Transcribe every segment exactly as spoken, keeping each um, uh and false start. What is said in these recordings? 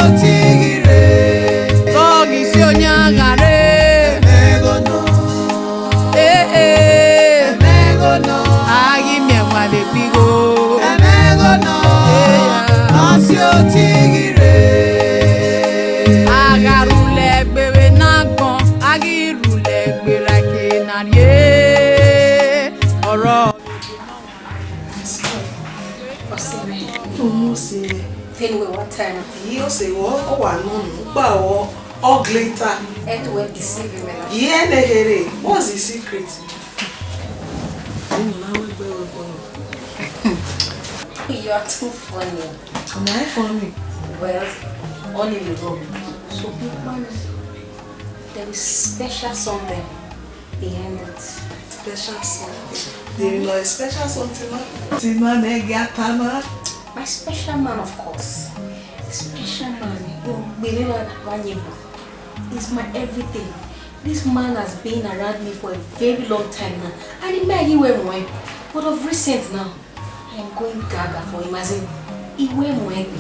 Otighi rre. Vbe ọ ghi si oyan gha rre? Ẹmwẹ igho nọ. Eh, eh. Ẹmwẹ igho nọ. A ghi miẹn wan vbe egbe igho. Ẹmwẹ igho nọ. Eh, ah. Ọ si otighi rre. A gha rhulẹ egbe vbe ne agbọn, a ghi rhulẹ egbe ra eke ne a rrie ọrọ. Ọse mwẹ. Ọmọ ọse mwẹ. Te ne uwẹ wa ta na? Iye ọse wọ, ọ wa nọ unu, u kpa ọ, ọ glitter. Ẹ te wẹ deceive mwẹ na. Iye ne kherhe, what's the secret? Unu na wẹ gbe wẹ bọ. You are too funny. Am I funny? Well, only you know. So, there is special something behind it. Special something. There is no special something, man. Tima negi atama. My special man, of course. Special man. He's my everything. This man has been around me for a very long time now. And he may he went away. But of recent now, I am going gaga for him, as in, iwe mu egbe.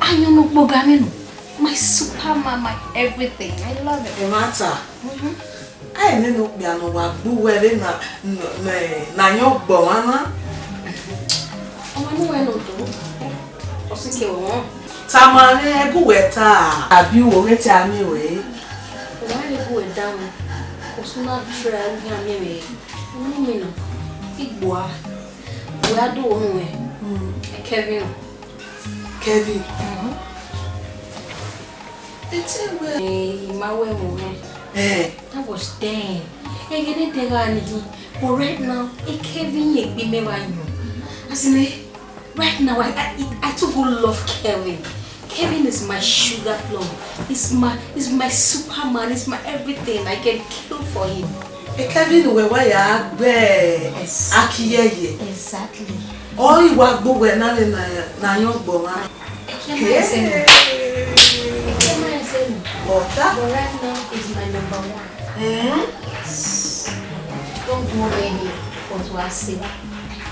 Ayọn ne okpoga mwẹ nọ. My superman, my everything. I love it. Ẹ ma ta. Mm-hmm. A i nene okpia ne ọ wa gbe uwẹ vbe na, na, na, na ayọn gbe ọmwa na. Ọmwa ne uwẹ nọ do. Ọ sike wọn. Tama mwẹ ẹgu uwẹ ta. Abi uwẹ te a miẹn ruẹ? Wa vbe gu uwẹ danmwẹ. Kọsu na try u khian miẹn mwẹ. Unu mi nọ. Igbua. Wẹ a do unu mwẹ. Mm. Kevin. Kevin. Mhm. Ete wẹ. Eh, I ma wẹ mu mwẹ. Eh. That was then. Ẹghẹ ne dẹ gha ni hin. But right now, e Kevin ye egbe mẹ vbe ayọn. As in, eh, right now, I, I, I too go love Kevin. Kevin is my sugar plum. He's my, he's my superman. He's my everything. I can kill for him. E Kevin wẹ wa ya gbe. Yes. Aki yẹyẹ. Exactly. Ọ i wa gbe uwẹ na vbe na, na ayọn gbe ọmwa. Ekema ese mi. Ekema ese mi. Ọta. But right now is my number one. Mm. Don't go near him, but wa se wa. I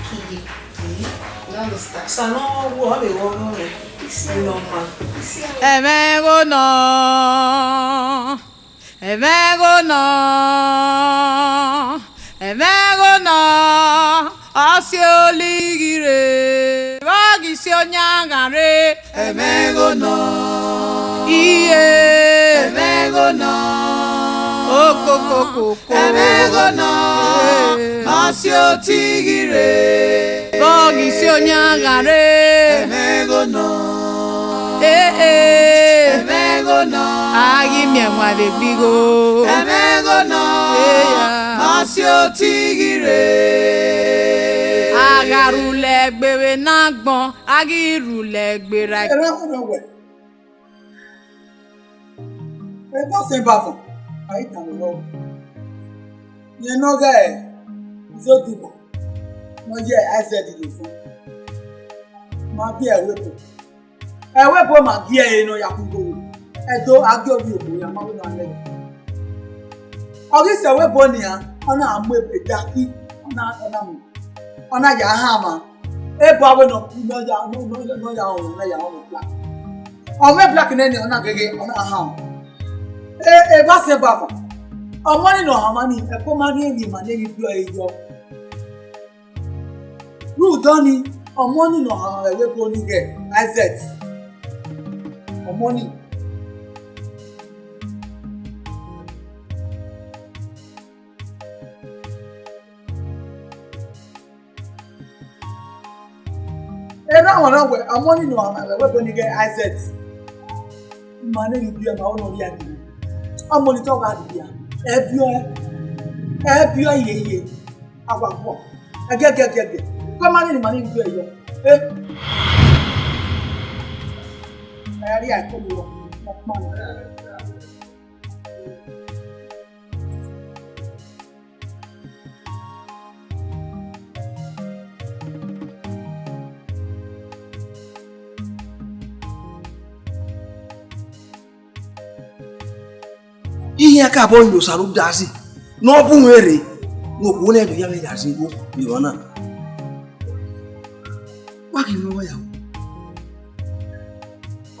kill you. Mm. You understand? Sa no wo, ọ vbe wo no re. Isi. Normal. Isi. Ẹmwẹ igho nọ. Ẹmwẹ igho nọ, ẹmwẹ igho nọ, ọ si olighi rre, vbe ọ ghi si oyan gha rre. Ẹmwẹ igho nọ, iye, ẹmwẹ igho nọ, okokokoko, ẹmwẹ igho nọ, ọ si otighi rre. Vbe ọ ghi si oyan gha rre? Ẹmwẹ igho nọ. Eh, eh. Ẹmwẹ igho nọ. A ghi miẹn wan vbe egbe igho. Ẹmwẹ igho nọ. Eh, ya. Ọ si otighi rre. A gha rhulẹ egbe vbe ne agbọn, a ghi rhulẹ egbe ra. Erha ọmọ wẹ. Ẹgbẹn ọsẹ ba fọn, a i tama vbọ. Rẹn ne ọ ghe Izodimọ, ne ọ ye Isaac Didofo. Ma biẹ ẹvbo ebo. Ẹvbo ebo ma biẹ ẹre ne ọ ya kugbe oro. Ẹdo, a gie ovbi obo ya ma vbe na lẹ. Ọ ghi sẹ ẹvbo ebo nian, ọ na mu edaki, ọ na, ọ na mu. Ọ na ya han ọmwa. Ebo avbe ne ọ ku ne ọ ya, ne ọ, ne ọ, ne ọ ya rọnmwẹ, ọ na ya rọnmwẹ black. Ọ mwẹ black nẹ ni, ọ na gege, ọ na han ọmwa. E, eva sẹ eva fo. Ọmọ ni ne ọ hanmwa ni, ẹko ma rhie emwi ma ne emwi biẹ ọre yọ. Rhunmwuda ọnii, ọmọ ni ne ọ hanmwa vbe ẹvbo ebo ni ghe Isaac. Ọmọ ni. Erha ọmwa na wẹ, ọmọ ni ne ọ hanmwa vbe ẹvbo ebo ni ghe Isaac. Ma ne emwi biẹ ma, ọ nọ rhia dee. Ọmọ ni te ọ gha rhia. Ẹ biẹ ọe. Ẹ biẹ ọe yeye. A wa guọ. Ẹgẹgẹgẹgẹ. Kọ ma ne emwi ma ne emwi biẹ yọ. Eh. Ẹ ria ẹko ni wọ. Ọkpa ni. Iran ka bọ yin Osaru da si, ne ọ bu mwẹ rre, ne okhuo nẹ do ya mwẹ ya si igho vbe emwa na. Wa ghi mwẹ ọmwa ya o.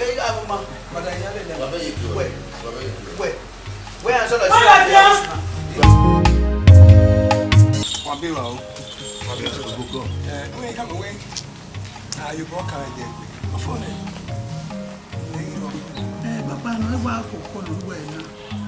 Eh, ya, ma. Wa bẹ ye kio. Wẹ. Wa bẹ ye kio. Wẹ. Wẹ, a sọlọ si. Wa bẹ wa o. Wa bẹ to gbogbo. Eh, wẹ ka mo wẹ. Ah, you broke our day. Ọfọ nẹ. Ẹ, baba nọ, ẹ wa koko lu wẹ na.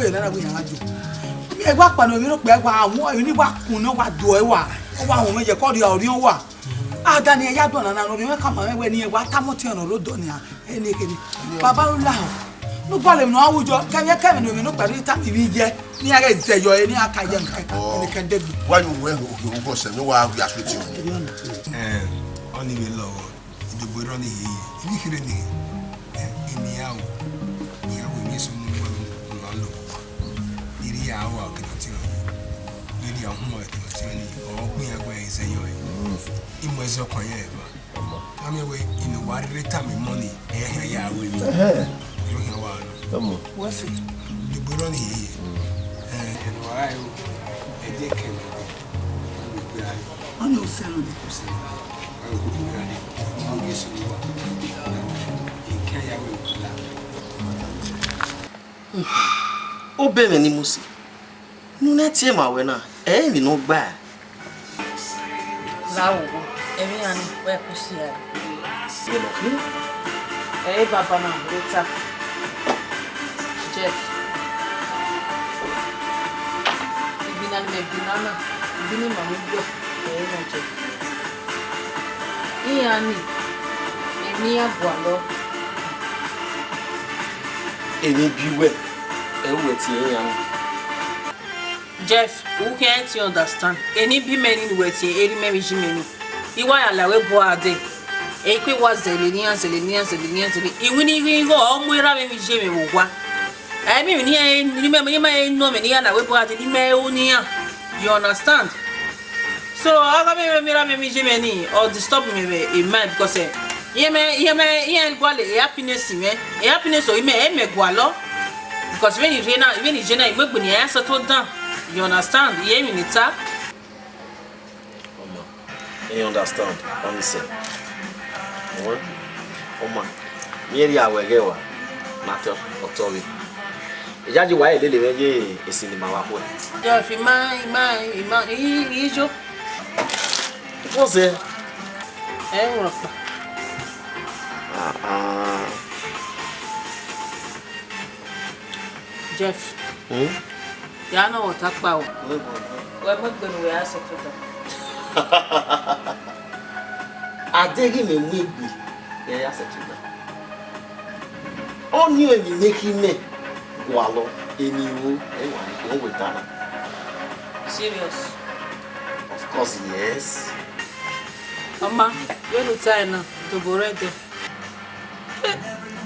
kpe na na wẹ iran gha do. Ẹ wa kpa ne ovbi rhokpa wa wọn, emwi ni wa kun ne wa do ẹ wa, ọ wa wọn mwẹ ye ke ọ rhie orhiọn wa. A da ne iran ya do nana ne orhiọn mwẹ khama mwẹ wẹ ne iran wa tama ọtiẹn ne ọ rre odọ nian. Eni kherhe. Baba ru lahọ. Ne u bọlọ emwi ne ọ wu yọ, kẹmwẹ kẹmwẹ ne ovbi rhokpa rhie tama ivbi ye, ne iran ghẹ zẹ yọ ẹre, ne iran ka ye ẹnìkan, ẹnìkan degbe. Wa yo wẹ ogo sẹ ne wa ya sweet you. Ẹ, ọni vbe lọghọ, idogbo erha ọni hie ye. Eni kherhe ni, ẹ, eni a ru, eni a ru, eni eso mu wa nu la lo. Iri a wa ke no ti ro. Iri a hu wa ke no ti ni. Ọ ku ya gbe ẹzẹ yọ. Imọ ẹzẹ ọkọ yẹn eva. Tama wẹ, inu wa rre tama imọ ni, ẹ hẹn ya ru emwi. Ẹhẹn. Iro hẹn wa nọ. Tama. Wẹ fi. Dugbe rọ ni ye. Ẹ, ẹ wa ra yo. Ẹ de kẹ mẹ. Ọ ni o sẹ nọ de. O sẹ nọ. Ọ ni o sẹ nọ. Ọ ni o sẹ nọ. Ẹ kẹ ya ru emwi la. Obọ mwẹ ni Mosi, ne u na tie ma wẹ na, ẹ i re emwi ne ọ gba. La owo, emwi iran ni, wẹ ku si a. Vbene ọ khin? Ẹ i re baba na, Rita. Jeff. Igbinna ne imẹ gbe na na, igbinna ima mu gbe, ẹ i re nọ Jeff. Iran ni, emwi iran gualọ. Emwi bi wẹ, ẹ i wẹ tie iran ni. Jeff, u khian te understand. Eni bi mẹ ni ne uwẹ tie, eni mẹ vbe yi mẹ ni. I wa ya la wẹ bu a dẹ. Ẹ i kue wa zẹlẹ ne iran, zẹlẹ ne iran, zẹlẹ ne iran, zẹlẹ. Iwinna i ghi gho, ọ mu erha mwẹ vbe iye mwẹ vbe owa. Ẹ i miẹn emwi ne iran, ne imẹ, ne ima nọ mwẹ ne I ya la wẹ bu a dẹ, ne imẹ ru ne iran. You understand? So, ọ gha vbe miẹn erha mwẹ vbe iye mwẹ ni, ọ disturb mwẹ vbe e mind because, eh, iye mwẹ, iye mwẹ, iran gualọ e happiness mwẹ. E happiness ọre imẹ, ẹ i mẹ gualọ. Because vbene I rre na, vbene I ye na, I mu egbe ne iran ya settle down. You understand? Iye emwi ne I ta. Ọma, I understand, honestly. Ọma, ọma, miẹn rhia wẹ ẹghẹ wa, ma tọ, ọ tọ vbe. Iyayi wa lele mwẹ ye e cinema wa khuẹ. Jeff, I ma, I ma, I ma, I, I yo. What's there? Ẹ i rọkpa. Ah, ah. Jeff. Hmm? Ya nọ wẹ ọta kpa o. Wẹ mu egbe ne uwẹ ya settle down. A deghẹ mẹ mu egbe, ya ya settle down. Ọni emwi ne khin mẹ gualọ, eni ro, ẹ wa ni, ọ wẹ ta na. Serious? Of course, yes. Ọma, vbene u ta ẹre na, tobọ rẹ dẹ.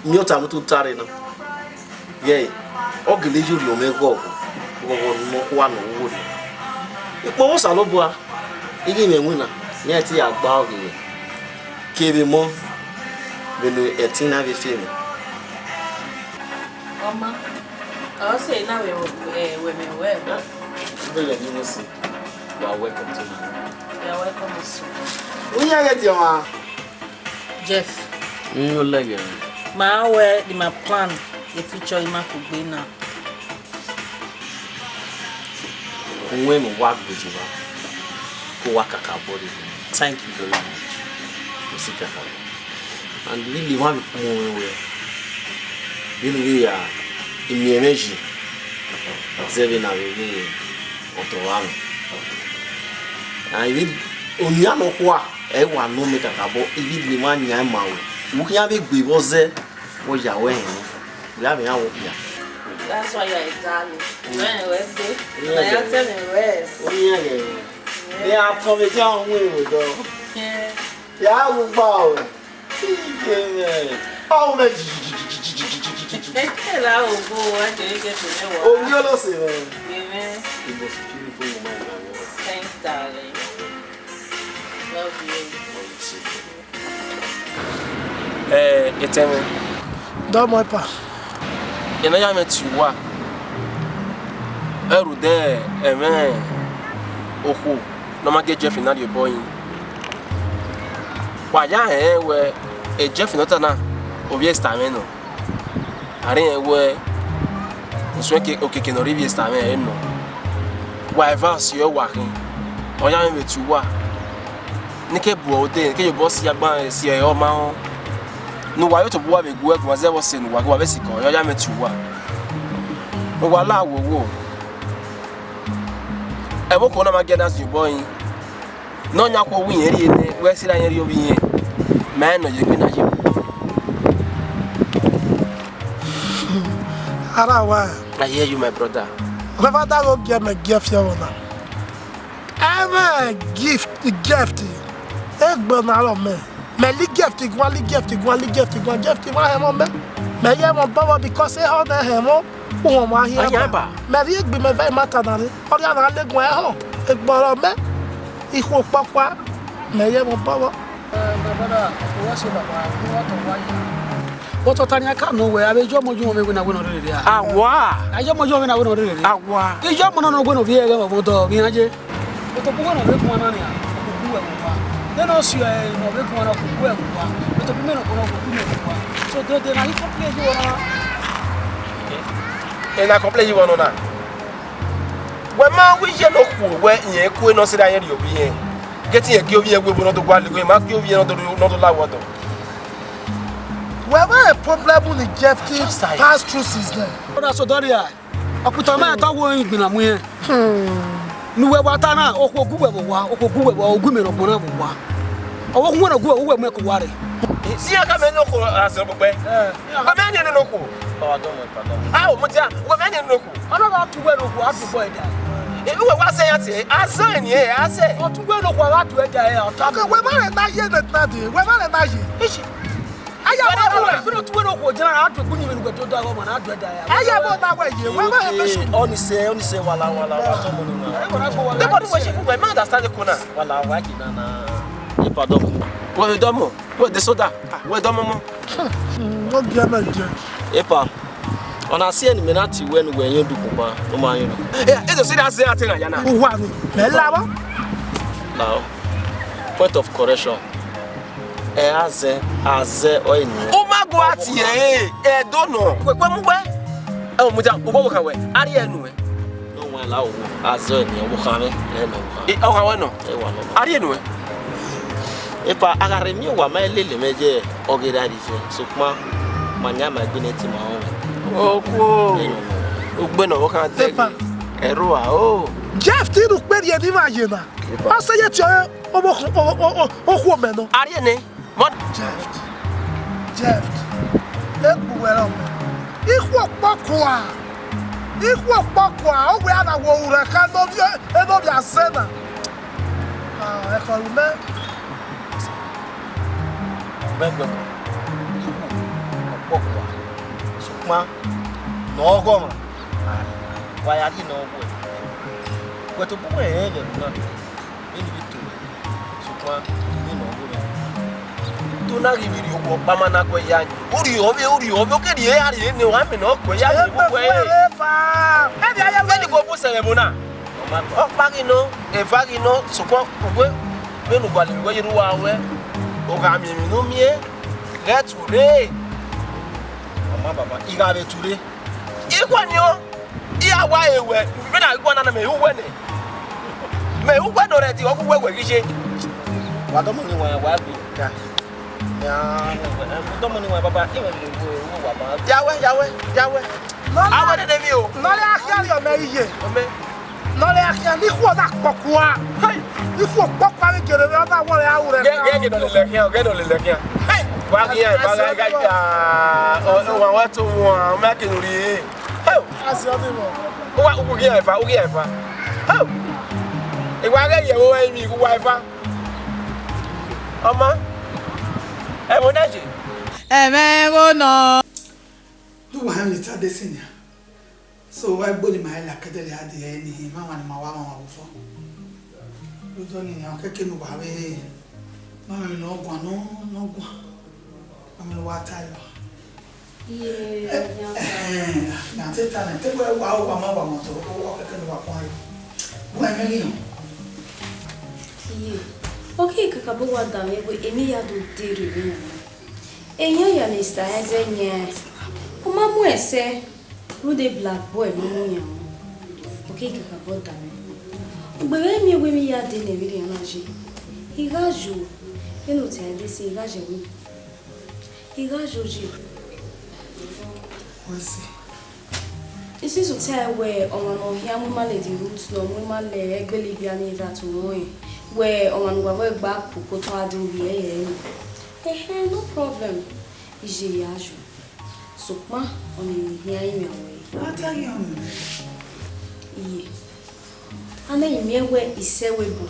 Miẹn ọta ne u tu ta rre na. Yẹ, ọ gele ye orhiọn mwẹ ghọghọ, ghọghọ ne ọ khua ne ọ wu orhiọn. Ikpọnmwẹ Osanobua, ighẹ imẹ winna, ne iran te ya gba ọghe mwẹ. Kevbe emọ, vbene ẹtin na vbe fe mwẹ. Ọma, ọ sẹ na vbe wẹ, wẹ mẹ wẹ. Vbene ẹdẹ mwẹ sẹ, you are welcome to me. You are welcome also. Uyan ghẹ tie ọmwa. Jeff. N yo lẹghẹ. Ma wẹ the my plan, the future ima kugbe na. Uwẹ ne uwa gbeje vba, ke uwa kakabọ rre. Thank you very much. Usi kakabọ. And really, wa vbe kpọnmwẹ wẹ, vbene u vbe ya imiẹnmwẹ yi, zẹ vbene a vbe rre ọdọ ọvbavbe. And vbe, oyan nọkhua, ẹ wa nọ mẹ kakabọ, I vbe ne ima yan ima ru. U khian vbe gbe vbọ zẹ, wẹ ya wẹ hẹn, u ya vbe iran vbe okpia. That's why I tell you. When I was there, I tell me where. Oyan ghẹ. Mẹ a tọn vbe dia ọhun ero dọ. Yeah. Ya wu gba o. Ike mẹ. Ọhun mẹ. La ogo wa jẹ ike to me wa. Omi olose mẹ. Amen. The most beautiful woman in the world. Thanks, darling. Love you. Love you too. Eh, etẹn mwẹ. Dọmọ epa. Ena ya mwẹ tie uwa. Ẹrhu dẹ ẹmwẹ okhuo ne ọ ma gie Jeff na rhie obọ yin. Wa ya rẹn wẹ, e Jeff ne ọ ta na, ovbi Esther mwẹ nọ. A rẹn wẹ, usun okeke ne ọ rre ivbi Esther mwẹ ẹre nọ. Wa eva si ọre wa khin. Ọ ya mwẹ vbe tie uwa. Ne ke bu ọre odẹ, ne ke ye obọ si agban si ẹre ọ ma họn. Ne uwa yo tobọ uwa vbe gu ẹguan zẹ vbe ọse ne uwa, ke uwa vbe sikẹ ọre, ọ ya mwẹ tie uwa. Uwa la wowo. Ẹvbo okhuo na ma gie na zin obọ rin. Ne ọ yan khuo wẹ irẹn rhie nẹ, wẹ sẹ ra irẹn rhie ovbi irẹn. Ma rẹn ne ọ ye egbe na ye. Ara wa. I hear you, my brother. Wẹ va da ghe ogie mẹ gie fiọvbọ na. Ẹmwẹ gift, gift. Egbe na rọ mẹ. Mẹ li gift guan, li gift guan, li gift guan, gift guan hẹ ẹmwẹ mẹ. Mẹ ye ẹmwẹ obọ vbọ because ehọ nẹ hẹ ẹmwẹ uhunmwu ahian. Ahian ba. Mẹ rhie egbe mẹ vẹ ima ta na rre. Ọ rhia na le guan ehọ. Egbe ọrọ mẹ. Ikhuo kpọkpa. Mẹ ye ẹmwẹ obọ vbọ. Eh, my brother, uwa sẹ baba, uwa tọ uwa ya. Otọ ta nian ka nọ wẹ, avbe iyọmọ yu mwẹ wẹ na wẹ ne ọ rherhe rria. Awa. A iyọmọ yu mwẹ na wẹ ne ọ rherhe rria. Awa. Iyọmọ nọ ne ọ wẹ ne ovbi ẹghẹ vbe ọmọdọ vbe iran ye. Otọ bu wẹ ne ọ vbe guan na nian, ọ gu wẹ vbe owa. Nene ọ si ẹre ne ọ vbe guan na, ọ gu wẹ vbe owa. Otọ bu mẹ ne ọ guan na, ọ gu mẹ vbe owa. So dede na, I complain ye uwa na. Ena complain ye uwa nọ na. Wẹ ma wẹ iye ne okhuo wẹ irẹn ku ne ọ sẹ ra irẹn rhie ovbi irẹn. Ghẹ te irẹn gie ovbi irẹn wẹ ebo ne ọ do gua lele, ma gie ovbi irẹn ne ọ do, ne ọ do la wẹ ọdọ. Wẹ ma problem ni Jeff ki pass through since then. Brother Sodoria, ọkputọ ma ta wo igbinna mu irẹn. Ne uwẹ wa ta na, okhuo gu wẹ vbe owa, okhuo gu wẹ vbe owa, ogu mẹ ne ọ gbọn na vbe owa. Ọ vbe okhuo wẹ ne ọ gu wẹ, uwẹ mu ẹko wa rre. Si ya ka mẹ ne okhuo a sẹ okpukpẹ. Eh. Wẹ mẹ nian ne okhuo. Pardon, pardon. A o mo dia, wẹ mẹ nian ne okhuo. Ọ na gha tu wẹ ne okhuo, a du bọ ẹdẹ. E, uwẹ wa sẹ ya tie, a sẹ ni e, a sẹ. Ọ tu wẹ ne okhuo, a gha du ẹdẹ, ọ ta. Okay, wẹ ma rẹ na ye ne na de, wẹ ma rẹ na ye. Ishi. Aya bo na wẹ. Wẹ ne ọ tu wẹ ne okhuo, jẹ na, a du egbe ni vbe ne uwẹ do da ọmọ na, a du ẹdẹ. Aya bo na wẹ ye, wẹ ma rẹ na ye. Ọ ni sẹ, ọ ni sẹ, wala, wala, wala, tọ mọ ni na. Ẹ, wala, wala. Nobody worship, wẹ ma understand the corner. Wala, wa ki na na. E pardon. Wẹ dọmọ, wẹ de soda, wẹ dọmọ mọ. Ogie mẹ je. Epa, ọna si ẹre ne imẹ na tie wẹ ne uwẹ yẹn udu kugba, ne u ma yẹn udu. Eh, e do si da zẹ a te na ya na. Uwa ni, mẹ la vbọ. Now, point of correction. Ẹ a zẹ, a zẹ ọ eni. U ma gu a tie ẹre, ẹ do nọ. Wẹ, wẹ mu wẹ. Ẹ o mu dia, u bọ wẹ khan wẹ, a rhie ẹre nuẹn. Ne ọ wan la owo, a zẹ ọni, ọvbokhan mwẹ, ẹ nọ ọvbokhan. E, ọvbokhan wẹ nọ? Ẹ wa nọ. A rhie nuẹn. Epa, a gha rhe miẹn owa ma lele mwẹ ye ọghe erha rhie, sokpan ma yan ma egbe ne te ma rọnmwẹ. Okuo. Ẹ nọ ọvbokhan. Ugbe ne ọvbokhan dẹ. Epa. Ẹrua o. Jeff ti rhie ukpe rhie ne ima ye na. Epa. Ọ sẹ ye tie ọre ọvbokhan, o, o, o, okhuo mẹ nọ. A rhie nẹ. Jeff, Jeff, ekpu wẹ rọ mẹ. Ikhuo kpọkua, ikhuo kpọkua, ọ wẹ a na wo ure kha ne ovbi, ne ovbi azẹ na. Ah, ẹkhọ ru mẹ. Mẹ gbẹbọ, ikhuo kpọkua, sokpan ne ọ ghọmwa, wa ya rhie ne ọ wẹ. Wẹ tobọ wẹ rẹn vbe ẹvbo na. Vbene I vbe to, sokpan vbene ọ rre. To na ghi vbe rhie okhuo ọkpa ma na guẹ ya yin. U rhie ọvbe, u rhie ọvbe, u ke rhie a rhie ne wa mẹ ne ọ guẹ ya yin vbe uwẹ. Vbene I vbe bu sẹ vbe ẹvbo na. Ọkpa ghi nọ, eva ghi nọ, sokpan uwẹ, vbene u gualọ vbe uwẹ ye ne uwa ruẹ, u gha miẹn emwi ne u miẹn, ghẹ ture. Ọ ma baba, I gha vbe ture. Ikhuo ni ọ, I gha wa re wẹ, vbene a ghi guan na, mẹ i ru wẹ nẹ. Mẹ i ru wẹ nọ rẹ ẹdẹ, ọ gu wẹ wẹ ghi ye. Wa dọmọ ni wa, wa gbe. Ya. Ya, dọmọ ni wa, baba, I wẹ vbe wo, wo wa ba. Ya wẹ, ya wẹ, ya wẹ. Nọ na, a wẹ nene emwi o. Nọ na khian rhie ọmẹ iye. Ọmẹ. Nọ na khian ne ikhuo na kpọkua. Hey. Ikhuo kpọkua ni gele vbe ọ na wọrẹ a ru rẹ. Gẹ, gẹ, gẹ nọ lele khian, gẹ nọ lele khian. Hey. Wa khian, wa gha, gha, ya. Ọ, ọ, wa, wa to wọn, ọ ma kele ori. Hey! Asi ọdẹ mọ. Uwa, u ghi ẹfa, u ghi ẹfa. Hey! Iwa ghe ye wo emi, uwa ẹfa. Ọma, ẹvbo na ye. Ẹmwẹ ẹvbo nọ. Do wa hẹn ta de sin ya. So, wa gbo ni ma la kẹdẹrẹ a de ẹ ni, ma wa ni ma wa ma wa fọ. Do ni ya kẹkẹ nu wa vbe. Ma mẹ nọ guan, nọ, nọ guan. Ma mẹ nọ wa ta yọ. Iye, eh, ya ta. Eh, na te ta nẹ, te wẹ wa, wa ma wa mọ to, o, o kẹkẹ ne wa kọn re. Wẹ mẹ ghi họn. Iye, ọ ke kakabọ wa da mwẹ wẹ, emwi ya do dee rre emwi na. Eyan ya ne Mister Eze yẹn, ọ ma mu ẹsẹ, rhunmwuda black boy ne ọ mu yan. Ọ ke kakabọ da mwẹ. Ugbẹn mwẹ miẹn wẹ emwi ya dee ne vberriọ na ye, I gha yo, vbene u ta ẹre sẹ, I gha ye wẹ, I gha yo ye. Wẹ sẹ? Since u ta ẹre wẹ ọmwa ne ọ khian mu ima lady Ruth ne ọ mu ima la Egbe Libya ni ra tu rọnrẹn, wẹ ọmwa ne uwa vbe gba ku kotọ a do vbiẹ ẹre. Ẹhẹn, no problem. Iye ya yo. Sokpan ọni ne I khian rinmwian ruẹ. A ta ghi ọni. Iye. A na I miẹn wẹ isẹ wẹ bu.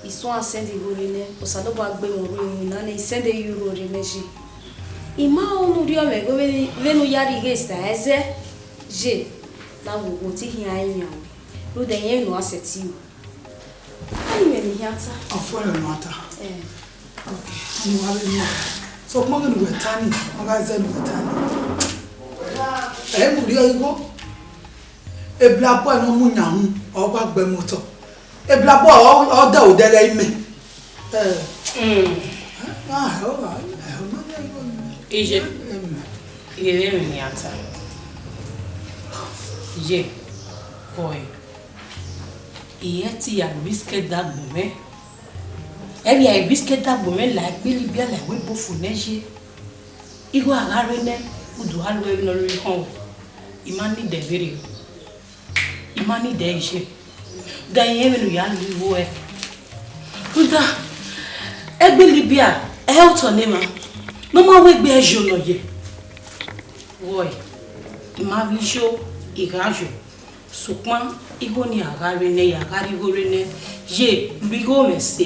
I suẹn send igho rre nẹ, Osanobua gbe mwẹ orhu iwinna ne I send euro rre nẹ ye. I ma ho ne u rhie mwẹ igho vbene, vbene u ya rhie ighe Esther ẹzẹ ye, ne a wo wo te I khian rinmwian ruẹ, rhunmwuda irẹn emwi ne u gha sẹtin ru. Ọni mwẹ ne I khian ta. Ọ fuẹrẹ ne u gha ta. Eh. Okay, ọni wa vbe miẹn. Sokpan ghe ne uwẹ ta ni, ọ gha zẹ ne uwẹ ta ni. Ẹ mu rhie igho. Eblabọ ne ọ mu yan uhunmwu, ọ gba gbe ẹmwẹ otọ. Eblabọ ọ, ọ da odẹ ghẹ imẹ. Eh. Mm. Ah, all right. Eh, ọ ma ya igho ni. Iye. Em. Iye vbe emwi ne a ta. Iye. Boy. Iyẹ te ya risk ẹdẹ agbọn mwẹ. Ẹ vbe ya risk ẹdẹ agbọn mwẹ la Egbe Libya la ẹvbo ebo fo nẹ ye. Igho a gha rre nẹ, u do gha ru ẹmwẹ ne ọ rhirhi họn wẹ. I ma need ẹre vberriọ. I ma need ẹre iye. Da irẹn vbene u ya lu igho ẹre. Rhunmwuda, Egbe Libya, ẹ i re otọ ne emwa ne ọ ma wẹ egbe ẹre yo nọ ye. Wọe, I ma vbe yo, I gha yo. Sokpan igho ni a gha rre nẹ, ya gha rhie igho rre nẹ, ye, lu igho mwẹ ẹse.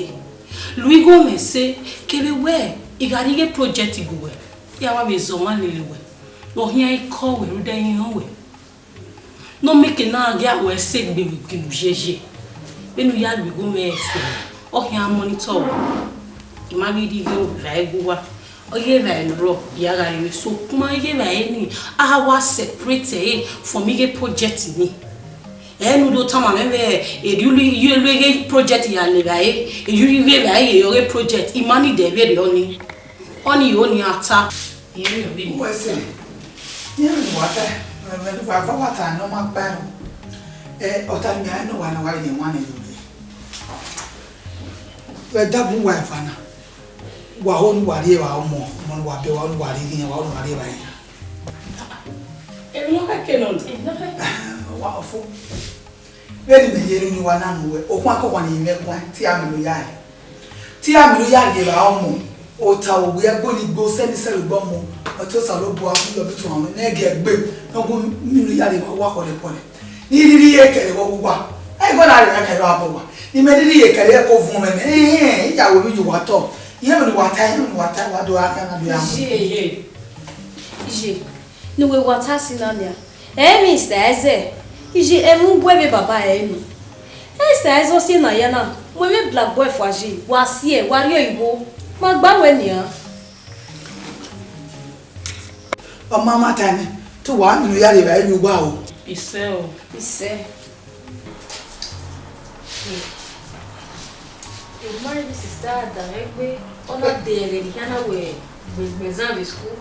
Lu igho mwẹ ẹse, kevbe wẹ I gha rhie ighe project gu wẹ, ya wa vbe zẹ ọmwa lele wẹ, ne ọ khian i kọ wẹ, rhunmwuda ẹre I họn wẹ. Ne ọ mieke ne a gha gie wẹ ẹse gbe vbe gie ne u ye ye. Vbene u ya lu igho mwẹ ẹse, ọ khian monitor wẹ. I ma ghi rhie igho vbe gu uwa. Ọ ye vbe ne ọ rrọọ, ya gha rhie, sokpan ighẹ vbe ẹre ni, a wa separate ẹre from ighe project ni. Ẹ ne u do tama mwẹ vbe, erriọ u lu ighe project ya le vbe ẹre, erriọ u rhie ighe vbe ẹre ye ọghe project, I ma need ẹre vberriọ ni. Ọni yo ni a ta. Irẹn vbe ni. Wẹ sẹ, iran ne uwa ta, ẹmwẹ ne uwa va wa ta ne ọ ma kpa ẹro. Ẹ, ọta ni a nọ wa ne wa ye wan ne yo ye. Vbe ẹdẹ agbọn uwa eva na, wa ho ne uwa rri evba ọmọ, ọmọ ne uwa biẹ, wa ho ne uwa rri ighian, wa ho ne uwa rri evba iran. Emwi ne ọ khẹke nọ. Wa ọfo. Vbene imẹ ye rhie unu uwa na nu wẹ, okhuan ke okhuan ne I mwẹ guan, te a miẹn ne u ya rẹn. Te a miẹn ne u ya rhie evba ọmọ, ota, owiẹ, ẹgbo ni gbe, osẹ ni sẹ vbe egbe ọmọ, ọtẹn Osanobua, u yọ ọbituan mwẹ, ne ẹ gie ẹgbe, ne ọ gu miẹn ne u ya rhie evba uwa khuọlẹkhuọlẹ. Ne I rhirhi ye kẹre vbe uwa. Ẹ i gbe na rhie evba kẹre abọ uwa. Ne imẹ rhirhi ye kẹre, ẹ ko vuọn mwẹ nẹ. Ẹhẹn, I ya wẹ vbe iye uwa tọ. Iye mwẹ ne uwa ta, iye mwẹ ne uwa ta, wa do gha khian na do ya mu. Iye, iye, iye, ne uwẹ wa ta sin na nia. Ẹ, Mister Eze, iye ẹmwẹ ugbẹn vbe baba ẹre nọ. Esther Eze, ọ si na ya na, mu emwi black boy fua ye, wa si ẹe, wa rhie igho, ma gba wẹ nian. Ọ ma ma ta nẹ, te uwa miẹn ne u ya rhie evba emwi uwa o. Isẹ o. Isẹ. Emwi ne sister da mwẹ gbe, ọ na de ẹghẹ ne I khian na wẹ gbẹngbẹn zan vbe school.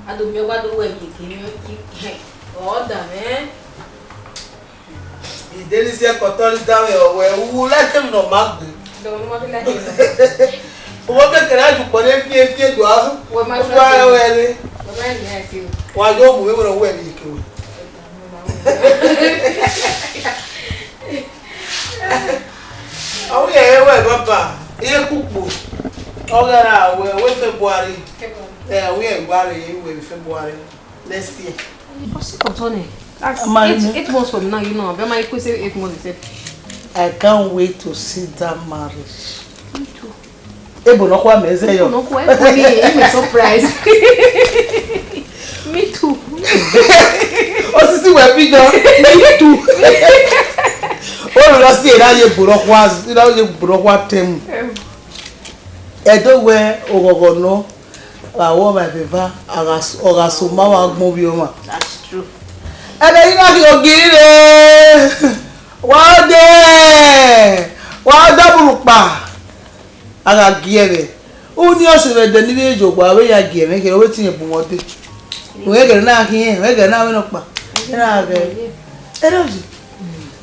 A do miẹn ọgua do wẹ emwi kene ọ da mwẹ. Ideri si ẹkọtọ ni danmwẹ ọwẹ, u like emwi ne ọ ma gbe. Dọmọ ne u ma fi like emwi. Ọmọ bẹkẹrẹ a ju kpọ ne fie fie do a. Wẹ ma u fi wa like emwi. Wẹ ma like emwi. Wa yo mu vbe wẹ ne ọ wẹ vbe eke wẹ. Ọ wẹ ẹ wẹ baba, iye kukpo. Ọ gha ra wẹ, wẹ February. Ẹ, ọ wẹ ẹ gba re wẹ February. Next year. What's it called, Tony? That's eight, eight months from now, you know. But my question eight months, he said. I can't wait to see that marriage. Me too. Ebo nọ khuẹ mẹ zẹ yọ. Ebo nọ khuẹ, ebo ni, ebo surprise. Me too. Osisi wẹ bi dọ. Me too. O lọ si era ye ebo nọ khuẹ, era ye ebo nọ khuẹ tẹmu. Em. Ẹdo wẹ oghọghọ nọ. Vbe awọ vbe eva, a gha s-, ọ gha sẹ oma vbe agbọn ovbi ọmwa. That's true. Ẹdẹ ghi na ghi ogiri re, wa de, wa da burukpa, a gha gie ẹvbo. Uni ọse vbe ẹdẹ ne I vbe ye ogba, ọ vbe ya gie mwẹ kherhe, ọ vbe tie bu mwẹ ọdẹ. Mwẹ gẹrẹ na khian, mwẹ gẹrẹ na vbe nọkpa. Ẹ na ghẹ. Ẹ na ye.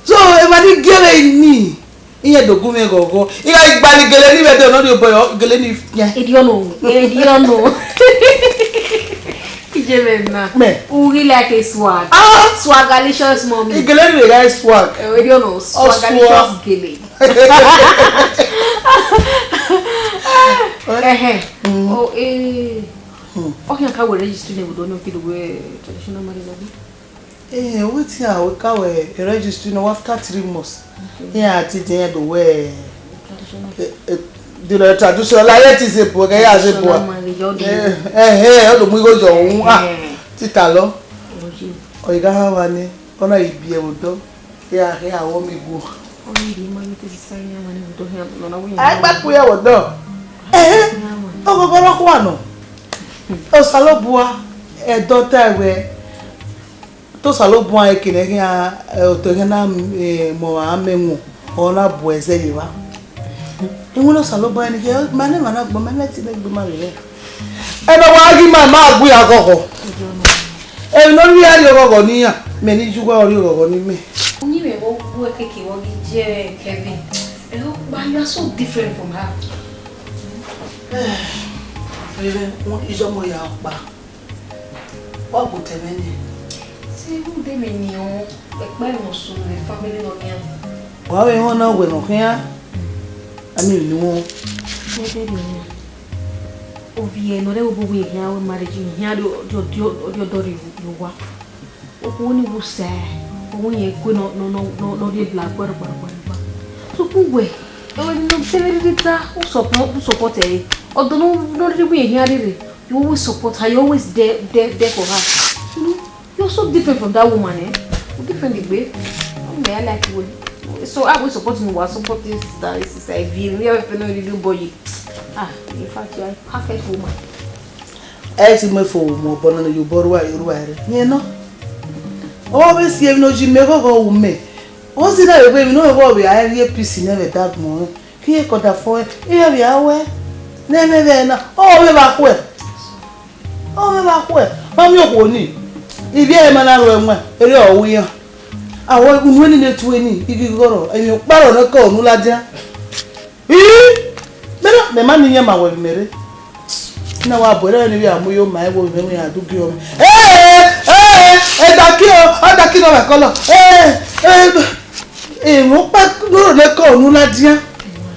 So, e Ma ni gele ni. Iye do gu mwẹ ghọghọ. Igha gba ni gele ni vbe ẹdẹ nọ rhie obọ yọ, gele ni fian. Ediọno, ediọno. Iye mwẹ na. Mẹ. U really like a swag. Ah! Swagalicious mommy. Igele ni vbe gha swag. Eh, ediọno, ọ swagalicious swag. Gele. Ẹhẹn. Mm. Oh, eh. Hmm. Ọ khian ka wẹ registry ne vbe odọ ne ọ ke do wẹ traditional marriage, abi? Eh, wetin a wẹ ka wẹ registry nọ after three months. Okay. Iran ti de iran do wẹ, traditional. Eh, eh, the traditional, like, it is a boy, kẹ ya se boy. Traditional marriage, all the. Eh, eh, eh, ọ do mu igho yọ ohun. Ah, eh. Tita lọ. Oye. Ọ i gha ha wa ni, ọ na i biẹ vbe odọ. Ya, ya, wọ mi gu. Ọ ni rhie ma vbe te sisa iran ma ni vbe odọ khian, nọ na wẹ iran. A gba ku ya vbe odọ. Eh, iran ma. Ọ gọgọ rọ khuan nọ. Osanobua, ẹdọ ta wẹ. Te Osanobua eke ne khian, eh, otọ khian na, eh, mu amẹ wọn, ọ na bu ẹzẹ ye evba. Iwinna Osanobua ni khe, ma ne emwa na gbọn, ma ne ẹtin ne gbe ma vbe rẹ. Ẹnẹ wa ghi ma, ma gbe ya ghọghọ. Emwi ne ọ rhie a rhie ghọghọ ne iran, mẹ ne I ye uwa ọ rhie ghọghọ ne imẹ. Uyinmwẹ vbe wu ekeke vbe ọ ghi je Kevin. Ẹ, ọkpa, you are so different from her. Vbene, iyọmọ ya ọkpa. Wa gu otọ ẹmwẹ nẹ. Te rhunmwuda emwi ne ọ, ẹkpẹn ne ọ sunu vbe family nọ nian. Wa vbe họn na wẹ ne ọ khian, a miẹn emwi ne I wọn. Ẹdẹrriọ nian. Ovbi ẹre ne ọ rre ẹvbo uwu khian wẹ marriage, khian rhie ọdiọdọ, ọdiọdọ rhie owa. Okhuo ni wu sẹ, okhuo yẹn kue nọ, nọ, nọ, nọ, nọ rhie bla kpẹrọ, kpẹrọ, kpẹrọ, kpẹrọ. Sokpan uwẹ, ẹmwẹ ne ọ te vbe rhirhi ta, u support, u support ẹre. Although nọ, nọ rhirhi wẹ khian rhie rre, you always support her, you always there, there, there for her. You know, you're so different from that woman, eh? You different egbe. Ọ mẹ, I like you. So I will support you, I support this sister, this sister. If you really have a friend, you do boy. Ah, in fact, you are a perfect woman. Ẹ ti mu efo mu obọ nọ ne Osanobua rua, rua ẹre. Yẹn nọ. Ọ vbe si emwi ne ọ yi mẹ ghọghọ ru mẹ. Ọ si na vbe emwi ne ọ vbe a rhie peace nẹ vbe ẹdẹ agbọn. Khian ke ọdafẹn, iran vbe a wẹ, ne ẹmwẹ vbe na, ọ vbe vba khuẹ. Ọ vbe vba khuẹ. Ma miẹn okhuo ni. Ivbi ẹre ma na ru ẹwaẹn, erriọ ọ ru iran. Awẹ unu eni ne tue ni, I ghi ghọrọ, emwi ọkpa rọ nẹ ke unu ladian. Ii, mẹ na, mẹ ma miẹn iran ma wẹ vbe mẹ rre. Na wa bu ẹre ne ivbi a mu yo ma ẹvbo vbe mẹ iran du gie ọmọ. Ee, ee, ẹdaki o, ẹdaki nọ vbe kọlọ. Ee, ee, emwi ọkpa rọ nẹ ke unu ladian.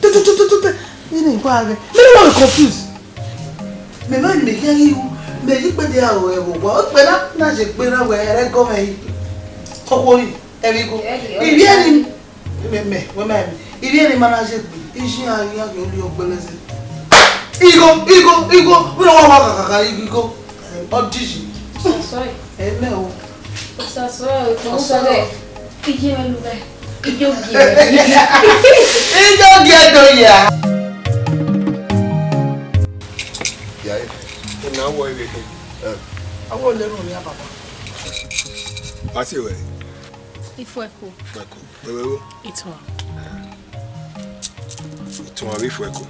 Tututututu. Ini wa ghe. Mẹ na wa confuse. Mẹ ma mẹ khian ghi ru, mẹ yi kpẹdẹ aro ẹvbo wa. Okpẹ na, na je kpe na wẹ ẹrẹ gọ mẹ yi. Kọkhuo yi, ẹvbo igho. Ivbi ẹre, mẹ, mẹ, wẹ ma mẹ. Ivbi ẹre ma na je gbe. Iji a ya ghe oli ọgbẹlẹ zẹ. Igho, igho, igho. Wẹ na wa wa kakaka igho. Ọ di yi. Sorry. Ẹ mẹ o. Sorry, sorry. Iye mwẹ lu mwẹ. Iye ogie. Iye ogie do ya. Ya, e na wọ ire ke. Eh. Awo le ru ya baba. Ati we. Ifueko. Ifueko. Wewe wo. Itohan. Itohan vbe Ifueko.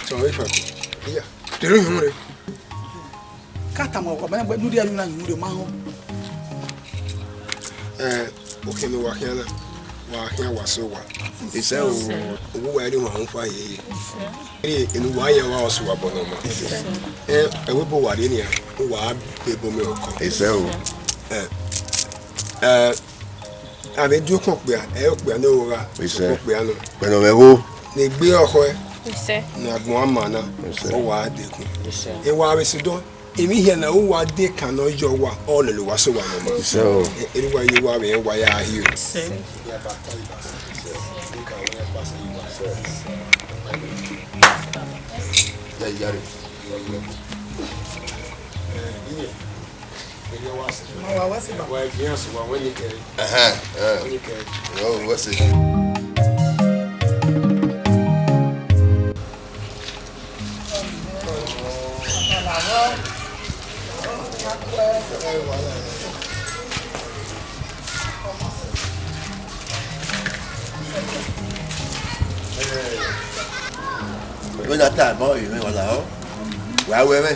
Itohan vbe Ifueko. Iya. Dero yun re. Ka tama ọkpa, ma ne urria yu na yu rre ma họn. Eh, okhian ne uwa khian na, wa khian wa sẹ owa. Isẹ o. Owa uwa rhie uwa họn fa yeye. Iri enu uwa ya wa ọsẹ uwa bọ nọ ma. Eh, ẹvbo ebo uwa rhie nian, uwa be ebo mẹ ọkọ. Isẹ o. Eh, eh, a vbe die okhuo okpia, ẹ i re okpia ne ọ gha, isẹ, okhuo okpia nọ. Kpẹnọ mwẹ gho. Ne egbe ọkhọe, isẹ, ne agbọn ama na, isẹ, ọ wa dekun. Isẹ. E wa vbe sẹ odọ, emwi hia ne uwa de kan ne ọ yọ uwa, ọ lele uwa sẹ owa nọ ma. Isẹ o. E, erha uwa ye uwa vbe rẹn uwa ya hio. Isẹ. Ya iyare. Ma wa wẹ sẹ ba. Wa evidence wa wẹ ni kẹ. Ẹhẹn, ẹhẹn. Wẹ ni kẹ. Yo, wẹ sẹ. Wẹ na ta mọ, emwi wala ọ. Wa wẹ mwẹ.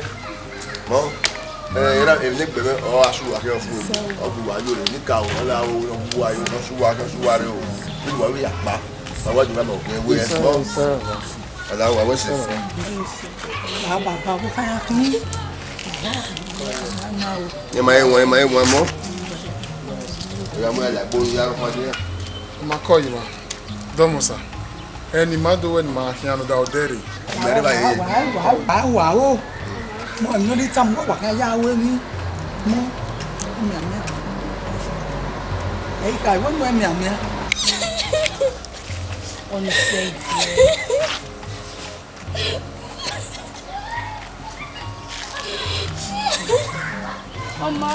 Mọ. Ẹ, erha emwi ne egbe mwẹ, ọ gha sẹ uwa khian fu, ọ gu uwa yo re, ne I ka ru, ọ la ru, ọ gu uwa yo, ọ sẹ uwa khian, ọ sẹ uwa rre o. Vbene uwa vbe ya kpa, ma wa deba ma ọ gẹ wẹ ẹsọ. Ọ la ru, wa wẹ ẹsẹ. Baba, baba, vbọ kha ya khin? Ẹ ma he wan, ẹ ma he wan mọ. Ọ ya mu ya lagbo ya rhọkpa dia. Ma kọ yi ma. Dọmọ sa, ẹni ma do wẹ ne ima khian ne ọ da odẹ rre. Mẹ rre ba ye. Wa, wa, wa, wa, o. Mo, emwi ne ọ rhie tama, wa khian ya ru emwi. Mo, mianmian. Ẹ i ka, wẹ mu mianmian. Ọni sẹ. Ọma.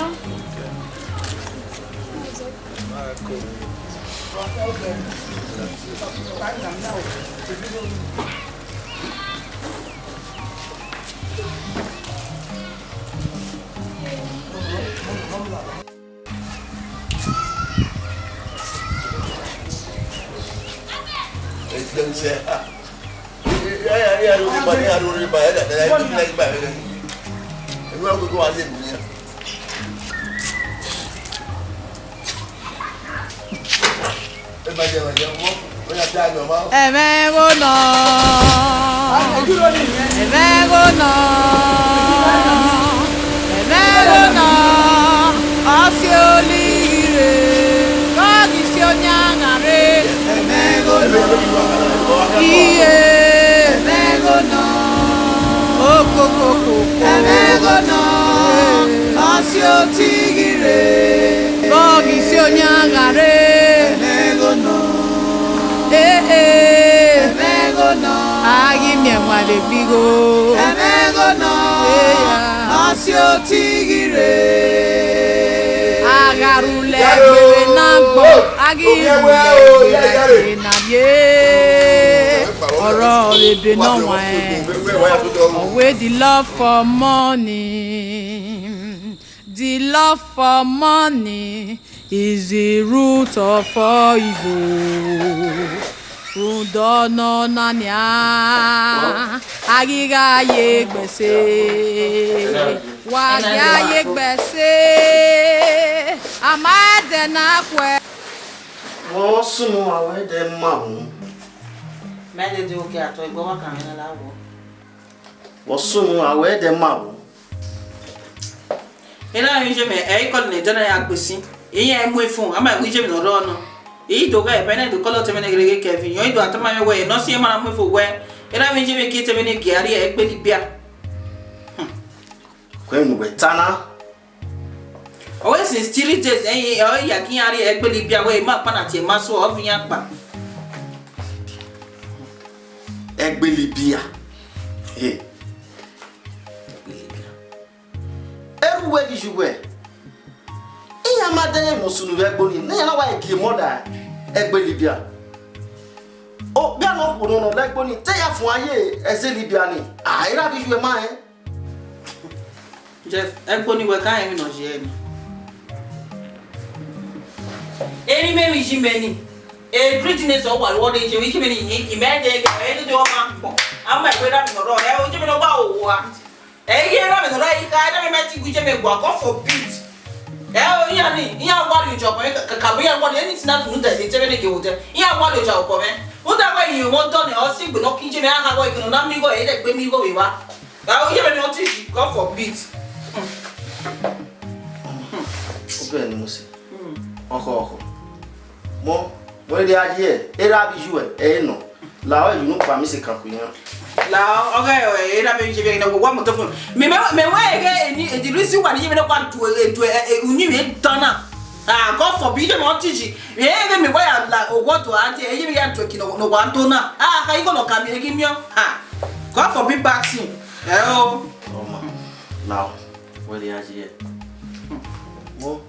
Ẹmwẹ gho nọ, ẹmwẹ gho nọ, ẹmwẹ gho nọ, ọ si olihire, ọ ghi si onian gha rre. Ẹmwẹ gho nọ, iye, ẹmwẹ gho nọ, okokoko, ẹmwẹ gho nọ, ọ si otighi rre, ọ ghi si onian gha rre. Ẹmwẹ gho nọ, ee, ee, ẹmwẹ gho nọ, a ghi miẹn ẹwaẹn vbe egbe igho. Ẹmwẹ gho nọ, ee, a si otighi rre. A gha rhulẹ egbe vbe ne agbọn, a ghi rhulẹ egbe vbe ne a viẹ. Ọrọ vbe ebe ne ọ wan, ọ wẹ the love for money. The love for money is the root of all evil. Rhunmwuda ọna nian, a ghi gha ye egbe ẹse, wa gha ye egbe ẹse, a ma ẹdẹ na khuẹ. Vbọ sunu a wẹ ẹdẹ ma wu? Mẹ dede oke atọ egbe ọwa kan mwẹ na la wọ. Vbọ sunu a wẹ ẹdẹ ma wu? Erha mwẹ iye mwẹ, ẹ i kọlọ ne ẹdẹ na ya gbe sin. Iran mu efun, a ma mu iye mwẹ ne ọ rrọọ nọ. I do ghe ẹbẹ na, I do kọlọ ọtẹn mwẹ ne gheleghe Kevin. Yọ, I do a tama mwẹ wẹ, ne ọ si ma na mu efun wẹ, erha mwẹ iye mwẹ gie ọtẹn mwẹ ne gie a rrie ẹgbele ibian. Kuẹ ne uwẹ ta na. Ọ wẹ since three days, ẹ i, ọ ya gie iran rrie ẹgbele ibian, wẹ, ima kpa na tie ma so, ọ viọ iran kpa. Ẹgbele ibian. He. Ẹgbele ibian. Erha uwẹ ghi ye uwẹ, iran ma dẹ rẹn emọ sunu vbe ẹgbo nii, ne iran na wa gie emọ da ẹgbele ibian. Okpia ne ọ khuo nọ nọ la ẹgbo nii, te ya fuẹn ye ẹzele ibian nii, a, erha vbe iye uwẹ ma rẹn. Jeff, ẹgbo nii wẹ ka rẹn emwi ne ọ ye ẹre nii. Emwi mẹ vbe iye mwẹ nii, e greediness ọ wa ru ọre iye mwẹ, iye mwẹ nii, imẹ dẹ ghe, ẹ i dede ọmọ akpọ, a ma ẹvbo erha mwẹ ne ọ rrọọ, ẹ, iye mwẹ ne ọ gba hoho a. Ẹ i ghi erha mwẹ ne ọ rrọọ, I kha, erha mwẹ ma ti gu iye mwẹ gua, God forbid. Ẹ o, iran ni, iran wa rhie oja obọ mwẹ, kaka vbe iran wa rhie anything na tunu dẹ, etẹn mwẹ ne gie vbe odẹ. Iran wa rhie oja obọ mwẹ. Rhunmwuda wẹ irẹn mwẹ ọdọ nẹ, ọ si egbe ne ọ kin iye mwẹ, a gha wẹ eke ne ọ na miẹn igho, ẹ i re egbe miẹn igho vbe evba. Ra iye mwẹ ne ọ ti yi, God forbid. Obẹ ne Mose. Ọkhọ, ọkhọ. Mọ, wẹ rhie a ye, erha vbe iye uwẹ, ẹ i nọ. La ọre unu kpa mi se kan ku iran. La ọghe, eh, erha vbe iye vbe na wa moto fun. Me, me, me wẹ ghe eni, eh, the reason why iye vbe na wa du, eh, du, eh, eh, uni vbe dan na. Ah, God forbid, iye vbe ọ ti yi. Eh, vbe me wa ya la, owa do a de, iye vbe ya du eki no, no wa do na. Ah, ka igho no ka mi, egi mi o. Ah, God forbid bad thing. Eh, o. Ọma, la ọ, wẹ rhie a ye. Wo.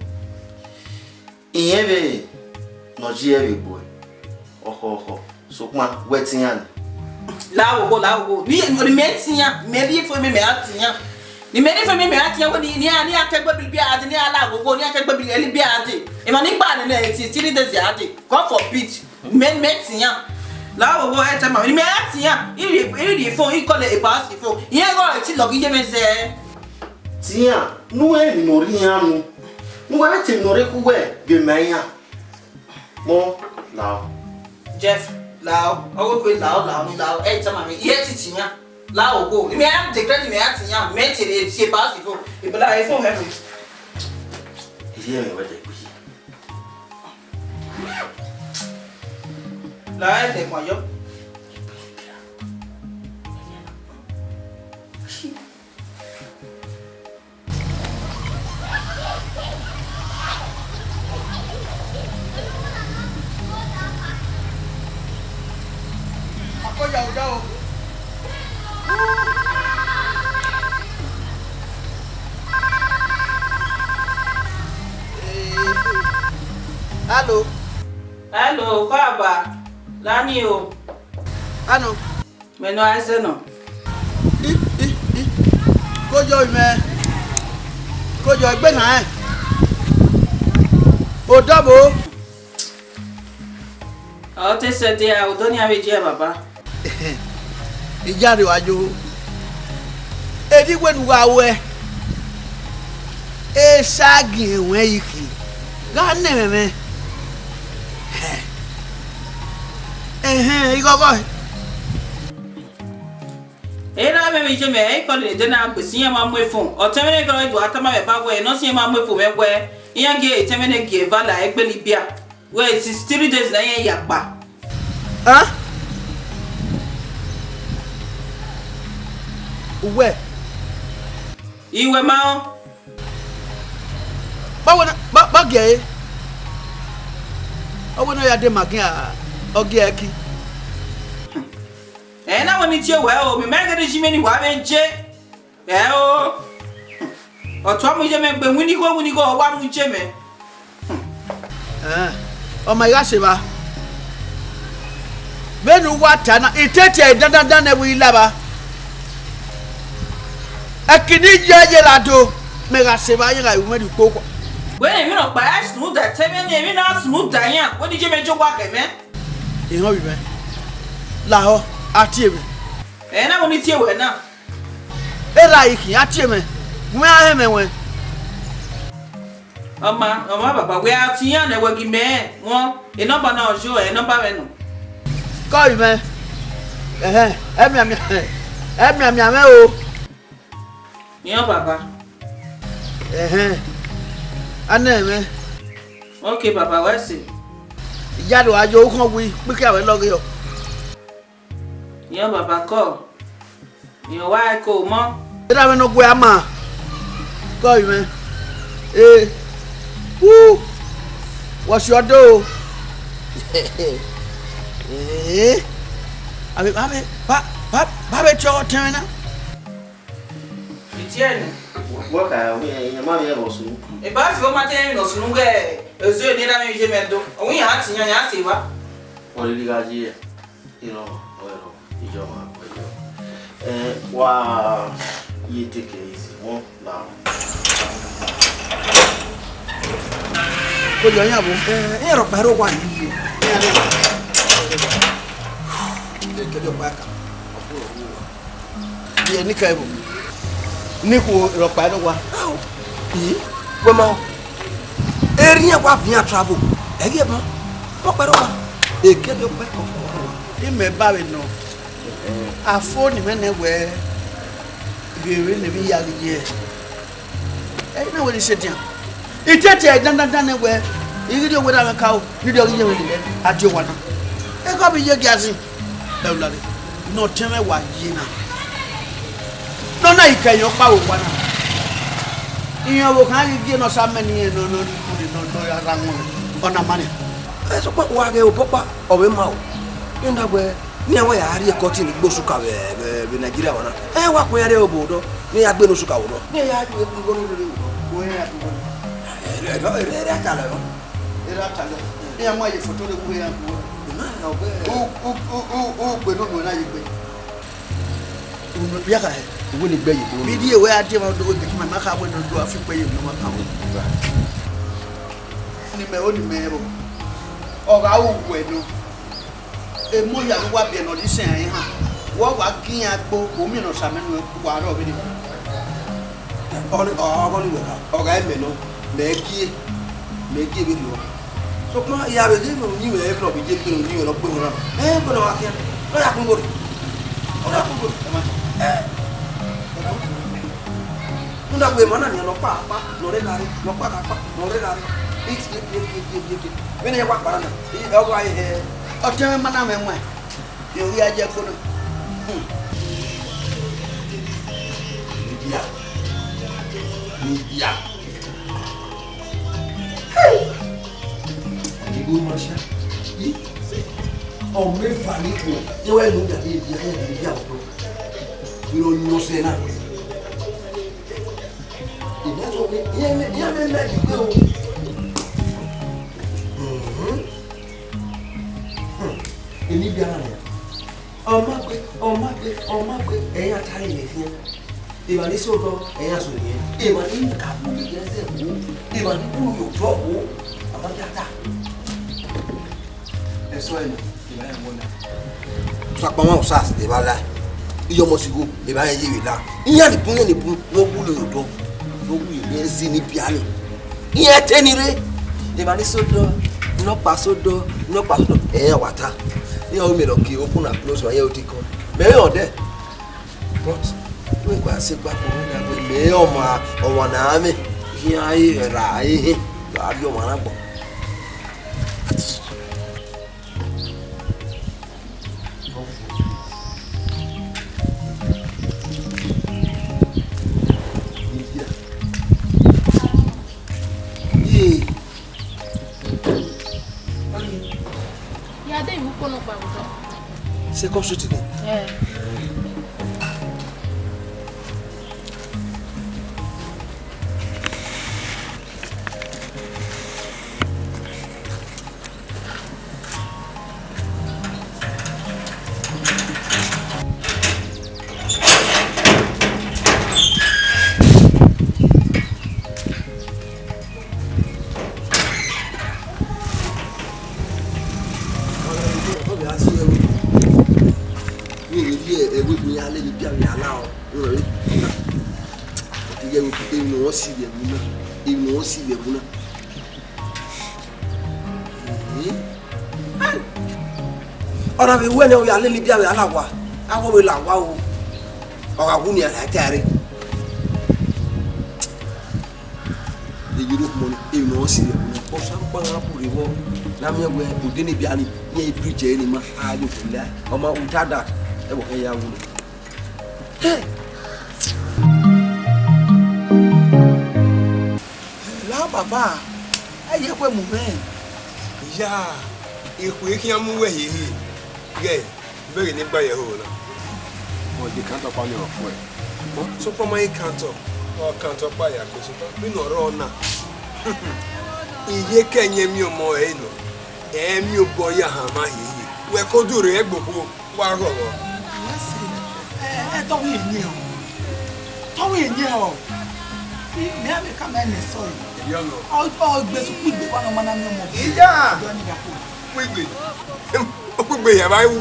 Irẹn vbe ne ọ ye vbe egbe uẹ, ọkhọ, ọkhọ, sokpan wẹ te iran ni. La ghogho, la ghogho. Ni, ni mẹ te iran, mẹ rhie fo mẹ, mẹ ra te iran. Ni mẹ rhie fo mẹ, mẹ ra te iran, wẹ ni, ni a, ni a kẹgbe bili bia dee, ni a la ghogho, ni a kẹgbe bili, bili bia dee. Emwa ni gba nene ti, ti ni dee zia dee. God forbid. Mẹ, mẹ te iran. La ghogho, ẹ te ma, ni mẹ ra te iran. I rhie, i rhie fo, i kọle eba si fo. Irẹn gho ti lọghe iye mwẹ zẹ. Tian, ne uwẹ emwi ne ọ rre iran nu, ne uwẹ vbe te emwi ne ọ rre khu uwẹ ghe ma iran. Mọ, lao. Jeff, lao. Ọ ghe kue lao, lao, ni lao. Ẹ i tama mwẹ, I he titi iran. Lao, go. Mẹ a declare mẹ a ti iran, mẹ te re si eba si fo. Ebola, e fo hẹ fo. Iri ẹmwẹ wẹ dẹ gbe yi. La ẹdẹ kua yọ. Akọyahuyahọ. Alo. Alo, kọ aba, lani o. Anu. Mẹ nọ a zẹ nọ. I, i, i. Kojọ imẹ. Kojọ egbe na ẹ. Odọbo. Ọ te sẹ dia, odọ ni avbe ejiẹ baba. Iyare wa yo. Erha wẹ ne u gha ruẹ, esagiẹn ruẹn ikhi gha nẹ ẹmwẹ mwẹ. Ẹhẹn, ighọghọ. Erha mwẹ vbe iye mwẹ, ẹ i kọlọ ne de na gbe si iran ma mu efun. Ọtẹn mwẹ ne gọrọ do a tama mwẹ ba wẹ, ne ọ si iran ma mu efun mwẹ wẹ, iran gie etẹn mwẹ ne gie eva la ẹgbẹe Libya. Wẹ, since three days na iran ya kpa. Hẹn? Uwẹ? Iwẹ ma rẹn. Ba wẹ na, ba, ba gie ẹre. Ọ wẹ ne ọ ya de ma gian, ọ gie ẹre ki. Ẹ na wẹ ne I tie wẹ o, mẹ ma ghe ne iye mwẹ ni wa vbe je. Ẹ o. Ọ tua mu iye mwẹ gbe, winigho, winigho, ọ wa mu iye mwẹ. Ẹn, ọ ma gha sẹ evba. Vbene uwa ta na, itetiẹ dandandan nẹ vbe I la evba. Ẹki ne I ye ye ra do, mẹ gha sẹ evba, iran gha ru mwẹ rhie ukpo okhua. Wẹ emwi nọkpa ra sunu da, te mwẹ ne emwi na sunu da iran, wẹ ne iye mwẹ je owa khẹ mwẹ. Erhọn vbe mwẹ, lahọ, a tie mwẹ. Ẹ na wẹ ne I tie wẹ na. Erha i khian tie mwẹ, wẹ a hẹn mwẹ wẹn. Ọ ma, ọ ma baba, wẹ a tie iran nẹ, wẹ gi mẹ rẹn, wọn, e nọmba na ọ yo, ẹ nọmba mwẹ nọ. Kọ ivẹ, ẹhẹn, ẹmianmian, ẹmianmian mwẹ o. Iran baba. Ẹhẹn, a nẹ mwẹ. Ok, baba, wẹ sẹ. Iyaro a yo ukhọn wi, kpikẹ avẹ lọghe ọ. Iran baba kọ. Iran wa ẹko mọ. Erha mwẹ ne ọ gu ama. Kọ ivẹ. Ee. Wu. Wọ si ọdọ o. Ee. Avbe, avbe, ba, ba, ba vbe tie ọghe ọtẹn mwẹ na. Itiẹnẹ. Wẹ ka, iran ma vbiẹ vbe ọ sunu. Eba si vbe ọ ma te rẹn vbe ọ sunu ghe, ozo ne erha mwẹ ye mẹ do. Ọ wẹ iran a tie iran, iran a sẹ evba. Ọ rhirhi gha ye. Irọmọ, ọ rọ, iyọmọ, ọ yọ. Eh, wa ye take it easy, one now. Ko yọ yan bo. Eh, iran rhọkpa ẹre owa yi ye. Iran rhọkpa ẹre owa yi ye. Kẹdẹ ọkpa ka. Ye ni ka ẹvbo. Ni ku rhọkpa ẹre owa. Ao. Ii. Wẹ ma. Erriẹn wa vian travel. Ẹ ghi ẹbọ. Rhọkpa ẹre owa. Ekẹdẹ ọkpa ẹre owa. Imẹ ba vbe nọ. A fo ni mwẹ nẹ wẹ, ghe vbene emwi ya ghi ye. Ẹ i na wẹ ne I sẹ edian. I te tie dandandan nẹ wẹ, I ghi rhie owerriẹ mwẹ ka ro, ne I rhie ọghe iye mwẹ lele, a die owa na. Ekhọe vbe iye gia zin, ẹ u lare, ne ọtẹn mwẹ wa ye na. Ne ọ na ikẹyọ kpa vbe owa na. Iran ọvbokhan ghi gie ne ọ sa mẹ ne irẹn nọ, nọ, nọ, nọ, nọ, ra wọn, ọ na ma nian. Ẹ sokpan, wa ghe obọ ọkpa, ọ vbe ma o. Rhunmwuda wẹ, ne iran wa ya rhie cotton gbe osuka vbe, vbe, vbe Nigeria wa na. Ẹ wa kun iran rre obo odọ, ne iran ya gbe ne osuka vbe odọ. Ne iran ya gbe igho ni rre odọ. Wẹ ya gbe igho ni. Ẹ, ẹ, ẹ, ẹ, ẹ, ẹ, talẹ nọ. Ẹ ra talẹ. Iran mu ye foto de wu iran gbe. Ima na ọgbẹ. U, u, u, u, u gbe ne unu na ye gbe. Unu ya ka hẹ. Uwu ni gbe ye gbe. Bi die wẹ a die ma do we gbe ma ma ka wẹ do do a fi gbe ye no ma ka wẹ. Ni mẹ o ni mẹ ro. Ọ gha ru wẹ nọ. Emọ hia ne uwa biẹ ne ọ rhie isẹn ẹre han, wẹ ọ wa gie iran gbe, u miẹn ne ọ sa mẹ nuẹn, wa rrọọ vberriọ. Ọni, ọ, ọghe ni wẹ kha, ọ gha mẹ nọ, mẹ gie, mẹ gie vberriọ. Sokpan, I ya vbe ghe ne uyinmwẹ, vbene ọ vbe ye ghe ne uyinmwẹ ne ọ gbe họn na. Ẹ, gbe ne ọ gha khian, ne ọ ya kugbe. Ọ ya kugbe. Ẹ, rhunmwuda wẹ emwa na nian ne ọ kpa akpa, ne ọ rre gha rre, ne ọ kpa gha kpa, ne ọ rre gha rre. Eke, eke, eke, eke, eke. Vbene iran wa kpa na, ọ gha he hẹ. Ọtẹn mwẹ ma na mwẹ wan. Ẹ, ovbi a ye ẹgbẹe na. Hmm. Libya. Libya. Hey! Igho ma sha. Yi. Ọ mẹ eva ni khuo. Ẹ wẹ nu da Libya, ẹ Libya ọdọ. Iro nyọ sẹ na. Ìyẹn tó ní, ìyẹn mẹ, ìyẹn mẹ mẹ dìde o. Mhm. Hmm. Èmi bí ara mi. Ọ ma gbe, ọ ma gbe, ọ ma gbe, ẹ̀yin a ta rẹn yẹn khian. Emwa ni sẹ odọ, ẹ̀yin a sẹ orhiẹn. Emwa ni ka bu ye ẹzẹ wo, emwa ni bu ye otọ wo, a ma gbe a ta. Eso es lo que me da buena. Sokpan ọmwa Osas, evba la. Iye ọmọ sigho, evba rẹn ye vbe la. Iran ni bun, iran ni bun, ne ọ wu ye otọ. Ne ọ wu ye ezi ni biẹ ni. Iran te ni rre. Emwa ni sẹ odọ, ne ọ kpa sẹ odọ, ne ọ kpa sẹ odọ. Ẹn, wa ta. Iran ọre mẹ lọ ke open and close ma, iran oti kọn. Mẹ rẹn ọdẹ. But, wẹ gua sẹ gba kpo, wẹ gha wẹ mẹ ọmwa, ọmwa ne a mwẹ. Iran ra ehe, wa rhie ọmwa na agbọn. Ye. Ya de ivbi ukpo nọkpa vbe odọ. Second Street ni? Eh. Ọ vbe a si ẹvbo, vbe vbe viọ ẹvbo ne iran lele ibiaro ya la ọ, ighẹ emwi ne ọ si vbe ẹvbo na, emwi ne ọ si vbe ẹvbo na. Ọ na vbe wẹ nẹ, ọ ya lele ibiaro ya la owa, a wẹ ọ vbe la owa o, ọ gha wu ne iran la ẹta ẹre. Iyẹn ne okhuo nii, emwi ne ọ si vbe ẹvbo na, Osanobua gha bu rre vbọ, ne a miẹn wẹẹ odẹ ne ibiani, iran bridge ẹre ni ma, a ghi vbe la, ọ ma without that, ẹvbo hẹ ya wu nẹ. Hey! La baba, ẹ ye ẹkhuẹ mu mwẹ. Iya, ekhue khian mu uwẹ hiehie. Ghẹ, vbe ghe ne I gba ye ẹhoho na? Ọ ye kantọ ọkpa ọnii ọ fuẹ. Sokpan ma i kantọ, ọ kantọ ọkpa ya ke sokpan, vbene ọ rrọọ na. Iyeke ẹyẹn emwi ọmọ ẹre nọ, ẹ miẹn obọ ya hanmwa hiehie. Wẹ ke odurre ẹgbokhuo, wa ghọghọ. Wẹ sẹ, ẹ, ẹ, tọ wẹ iyẹn ọ. Tọ wẹ iyẹn ọ. I, mẹ a vbe ka ma ẹmwẹ sọe. Iyọ nọ. Ọ, ọ gbe sukpigbe wa nọ ma na miẹn ọmọ. Iya! Ọjọ ni ya ko. Sukpigbe. Okpigbe ya vba wu.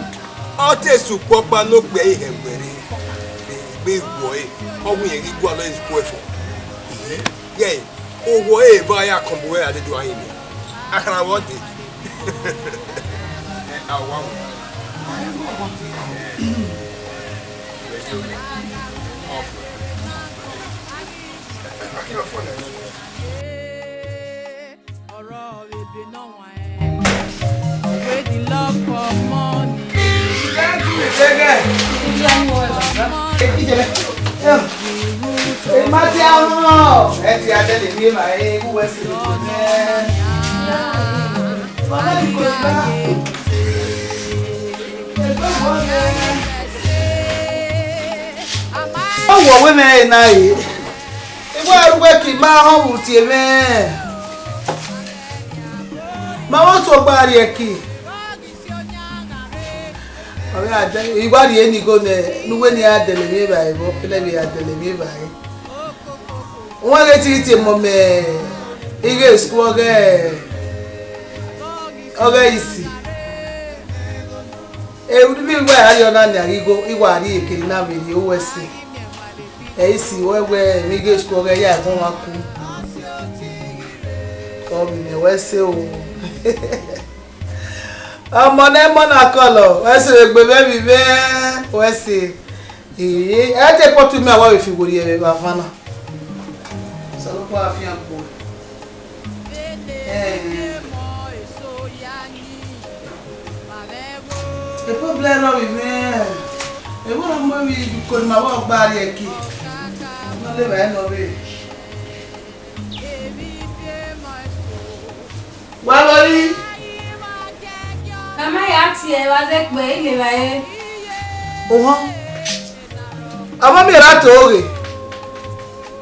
Ọ te sukpọkpa ne okpia i hẹ wẹre. Egbe wọe. Ọ wẹ irẹn ghi gualọ ẹre ku ẹfọ. Iyẹn. Ghẹ, owọ ẹre vbe a ya kọn bu wẹ a dede uwa hin mẹ. A khan vbe ọ dee. Ẹ, a wa mu. Ọrọ vbe ebe ne ọ wan ẹn. With the love for money. Ẹ ma ti a rọ, ẹ ti a tẹle mi ma e, wẹ si nẹ. Mama ni ko ba. Ẹ gbẹ wọ nẹ. Ọ wọ wẹ mẹ na e. Iwẹ ru wẹ ki ma họn vbe uti mwẹ. Ma vbe otu ọgba rrie ẹki. Ọ vbe a dẹ, I wa rhie ni igho nẹ, ne uwẹ ne iran dẹlẹ emwi evbare vbọ, kẹlẹ vbe iran dẹlẹ emwi evbare. Wan ghe te I tie emọ mẹ ighe school ọghe, ọghe isi. Evbi wa rhie ọna nia ghe igho, I wa rhie ekeri na vbe rrie uwẹ ẹse. Ẹ i si wẹ wẹ emwi ghe school ọghe ya ẹghọn mwa ku. Ọ vbe mwẹ wẹ ẹse o. Ọmọ ne ẹmọ na kọlọ, wẹ ẹse vbe egbe mwẹ vbe mwẹ, wẹ ẹse. Ee, ẹ te kpọtu mẹ, a wa vbe fi werriẹ vbe evba van na. Osanobua fian kpo. Problem rọ vbe mwẹ, ẹvbo na mu emwi uko ne ima vbe gba rrie ẹki, ne ọ levba ẹre nọ rre. Wa vbọ yi? Mama ya tie evba zẹkpẹ, I levba ẹre. Ohọn, ọmọ miẹn ra to ghe.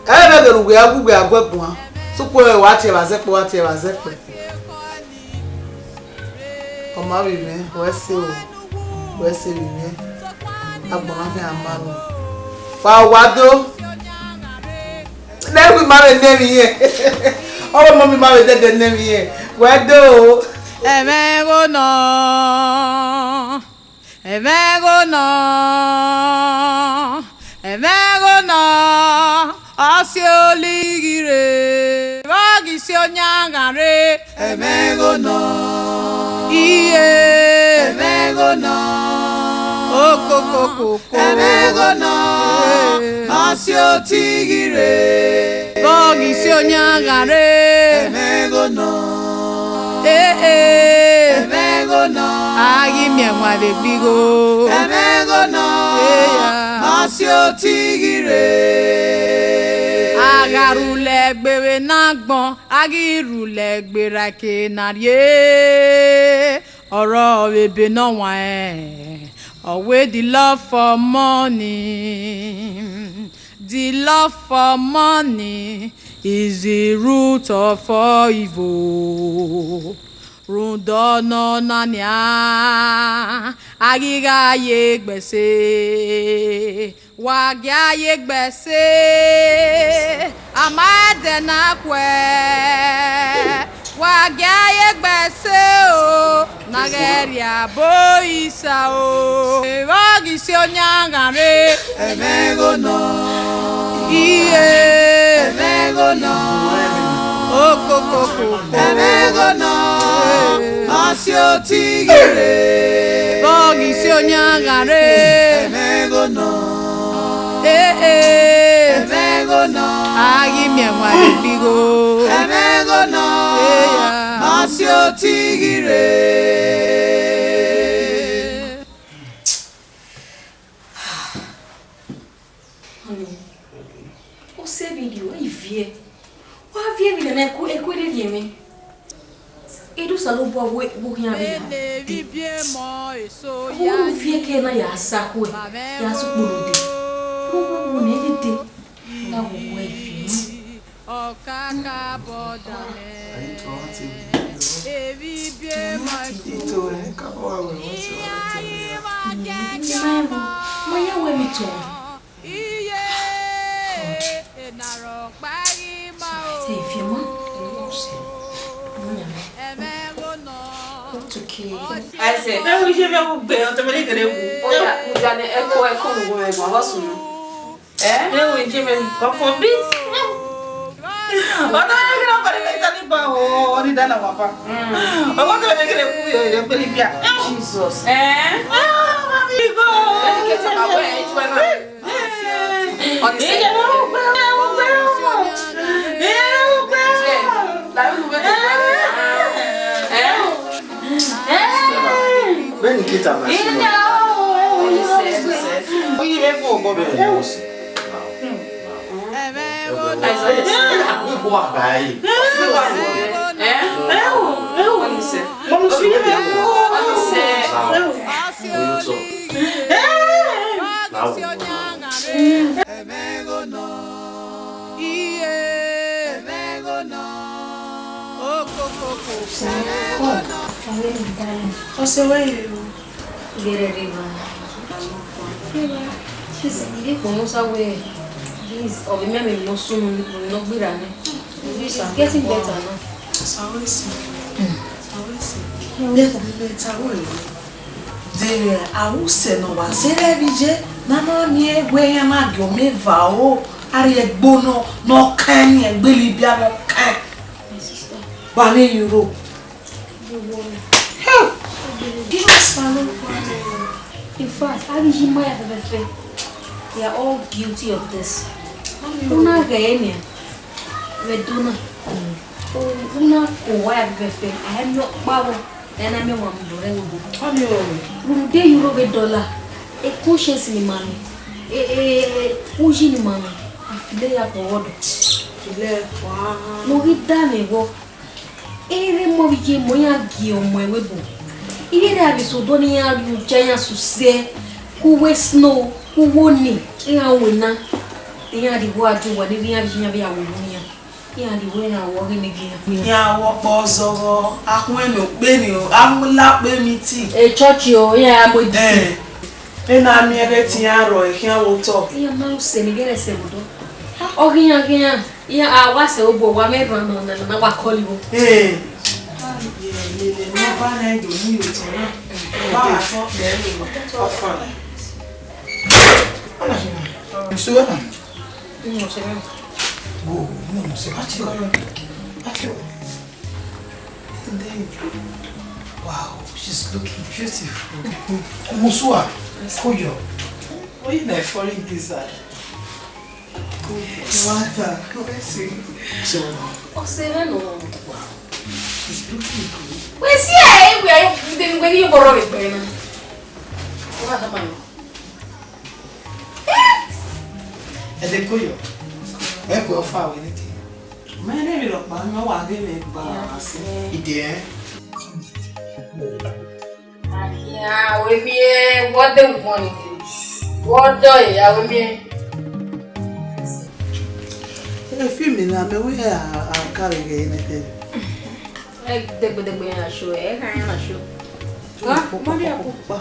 Ẹ vbe ghe ne uwẹ a gu uwẹ a gu ẹguan, sokpan wa tie evba zẹkpẹ, wa tie evba zẹkpẹ. Ọ ma vbe mwẹ, wẹ ẹse o, wẹ ẹse vbe mwẹ. Agbọn na khian ma ru. Wa wa do. Ne ẹvbo ima vbe nẹ emwi irẹn. Ọ vbe ọmọ mi ma vbe dẹdẹ nẹ emwi irẹn. Wẹ do o. Ẹmwẹ gho nọ. Ẹmwẹ gho nọ, ẹmwẹ gho nọ, ọ si olighi rre, vbe ọ ghi si oyanghan rre. Ẹmwẹ gho nọ, iye, ẹmwẹ gho nọ, okokokoko, ẹmwẹ gho nọ, ọ si otighi rre. Vbe ọ ghi si oyanghan rre. Ẹmwẹ gho nọ. Ee, ee. Ẹmwẹ gho nọ. A ghi miẹn ẹwaẹn vbe egbe igho. Ẹmwẹ gho nọ. Eya. Ọ si otighi rre. A gha rhulẹ egbe vbe ne agbọn, a ghi rhulẹ egbe ra eke ne a rrie. Ọrọ vbe ebe ne ọ huanrẹn, ọ wẹ the love for money. The love for money is the root of all evil. Rhunmwuda ọnọna nian, a ghi gha ye egbe ẹse. Wa gia ye egbe ẹse, a ma ẹdẹ na khuẹ. Wa gia ye egbe ẹse o, na ghẹ rhie abo isa o. Vbe ọ ghi si oyanghan rre. Ẹmwẹ gho nọ. Iye. Ẹmwẹ gho nọ. Okokoko. Ẹmwẹ gho nọ. Ọ si otighi rre. Vbe ọ ghi si oyanghan rre. Ẹmwẹ gho nọ. Ee, ee. Ẹmwẹ gho nọ. A ghi miẹn ẹwaẹn vbe egbe igho. Ẹmwẹ gho nọ. Eya. Ọ si otighi rre. Ọnii, ọ sẹ vberriọ, I viẹ. Wa viẹ vbe nene ẹko, ẹko rhie mwẹ. Edo Osanobua wẹ, wẹ ọ khian vbe ya dee. Ọmọ ne u viẹ kẹ na ya sa khuẹ, ya sa ukporo dee. Vbe ọ wẹ ne I dee, na wẹ uwẹ I viẹ. Ọkaka bọdọ mẹ. Are you to auntie? Evi biẹ ma eso. Ito, eh, ka bọ wa wẹ, what's your auntie? Iye, ma ya wẹ mi to. Iye, enarọ kpaghi ma o. Say, if you want, you will say. Ẹmwẹ gho nọ. What to kill? I said, bẹ́ẹ̀ wọ́n ṣe fẹ́ kó gbẹ, ọ̀tọ̀ mi ní kẹrẹ wù. Ó yá, mo jalè, ẹ kó, ẹ kó, mo gbọ́, ẹ gbọ́, wọ́n sùn. Eh? Ewu, Jimmy, God forbid. Ọ̀dọ́ yẹn kí ló kọ́ ní mẹ́ta nípa ọ̀rọ̀ ní dáná wà pa? Ọmọ tó lè kéré kú yọ ìrẹ́ pé níbíà. Jesus. Eh? Ah, mami, God. Let me get some away, each one. On the same. Ìyá ló ń gbẹ́, ó ń gbẹ́, ó ń gbẹ́. Ìyá ló ń gbẹ́. Like, who will wait to pray? Eh? When you get a machine, Ọse wẹ rre o. Gẹrẹ rre evba. Please, I vbe kpọnmwẹ Osa wẹẹ, please, ọ vbe miẹn vbene ọ sunu ne ọ gberra nẹ. It's getting better now. Osa wẹẹ sẹ. Osa wẹẹ sẹ. Leta wẹẹ. Vbe avbe usẹ ne ọ wa zẹrẹ vbe iye, Na ma miẹn wẹ iran na gie ọmọ eva ro, a rhie ẹgbo nọ, ne ọ kan ẹre, egbe Libya ne ọ kan. My sister. Ba mwẹ Europe. You worry. Hell! Give us one. In fact, a ghi yi ma ya fẹfẹfẹ. They are all guilty of this. Una ghẹ nian, vbe Ẹdo na. Una ko wa ya fẹfẹfẹ. A i miẹn ọkpa vbọ, ẹ na miẹn ọmwa mu do rẹ vbe obo. Rhunmwuda euro vbe dollar, e conscience ne ima mwẹ, e, e, e, uyi ne ima mwẹ, a feel ya vbe ọghọdọ. Feel wa. Ne ọ ghi da mwẹ vbọ, erha emọ vbe iye emọ iran gie ọmọ ẹvbo ebo. Ivbi erha vbe sẹ odọ ne iran rrie oja iran sẹ usẹ, ke uwu snow, ke uwu oni, iran winna, iran rhie igho a die uwa ne iran vbe iye iran vbe ya winna iran. Iran rhie igho iran ru ọghe ne gie iran. Iran ru ọkpọ zọghọ, a khuẹn ne okpe ni o, a mu la okpe ni ti. E church o, iran ya mu editi. Ena miẹn ghe te iran rrọọ, e khian vbe otọ. Iran ma ru sẹ ne ighẹ rẹn sẹ vbe odọ. Ọ ghi iran, ghi iran, iran a wa sẹ obọ, wa mwẹ rran nọ, na, na, na wa kọlọ igho. Ee. Ye, ye, ye, ne ọ ba na do mu ye otọ na. Ọ ba gha tọ kpẹẹ vbe ọfan. Ọna, nsu wẹ na? Mm, ọsẹ mwẹ. Wo, no, no, sẹ, watch your, watch your. And then, wow, she's looking beautiful. Musua, koyo. What in a foreign gizzard? Mother, let's see. So, ọsẹ mwẹ nọ. Wow, she's looking good. Wẹ si ẹ, wẹ, wẹ, wẹ, wẹ, wẹ, wẹ, wẹ, wẹ, wẹ, wẹ, wẹ, wẹ, wẹ, wẹ, Ẹdẹ koyo, ẹ kue ọfa wẹ neke. Mẹ ne emwi rhọkpa nọ wa ghe mwẹ gba sẹ. Idiẹ. Ahian, wẹ miẹn, what the funny thing? What the, ya wẹ miẹn? E film na mẹ wẹ a, a ka vbe ghe neke. Ẹ dẹgbẹdẹgbẹ iran na show, ẹ kha iran na show. Wa, mọni ọkpa.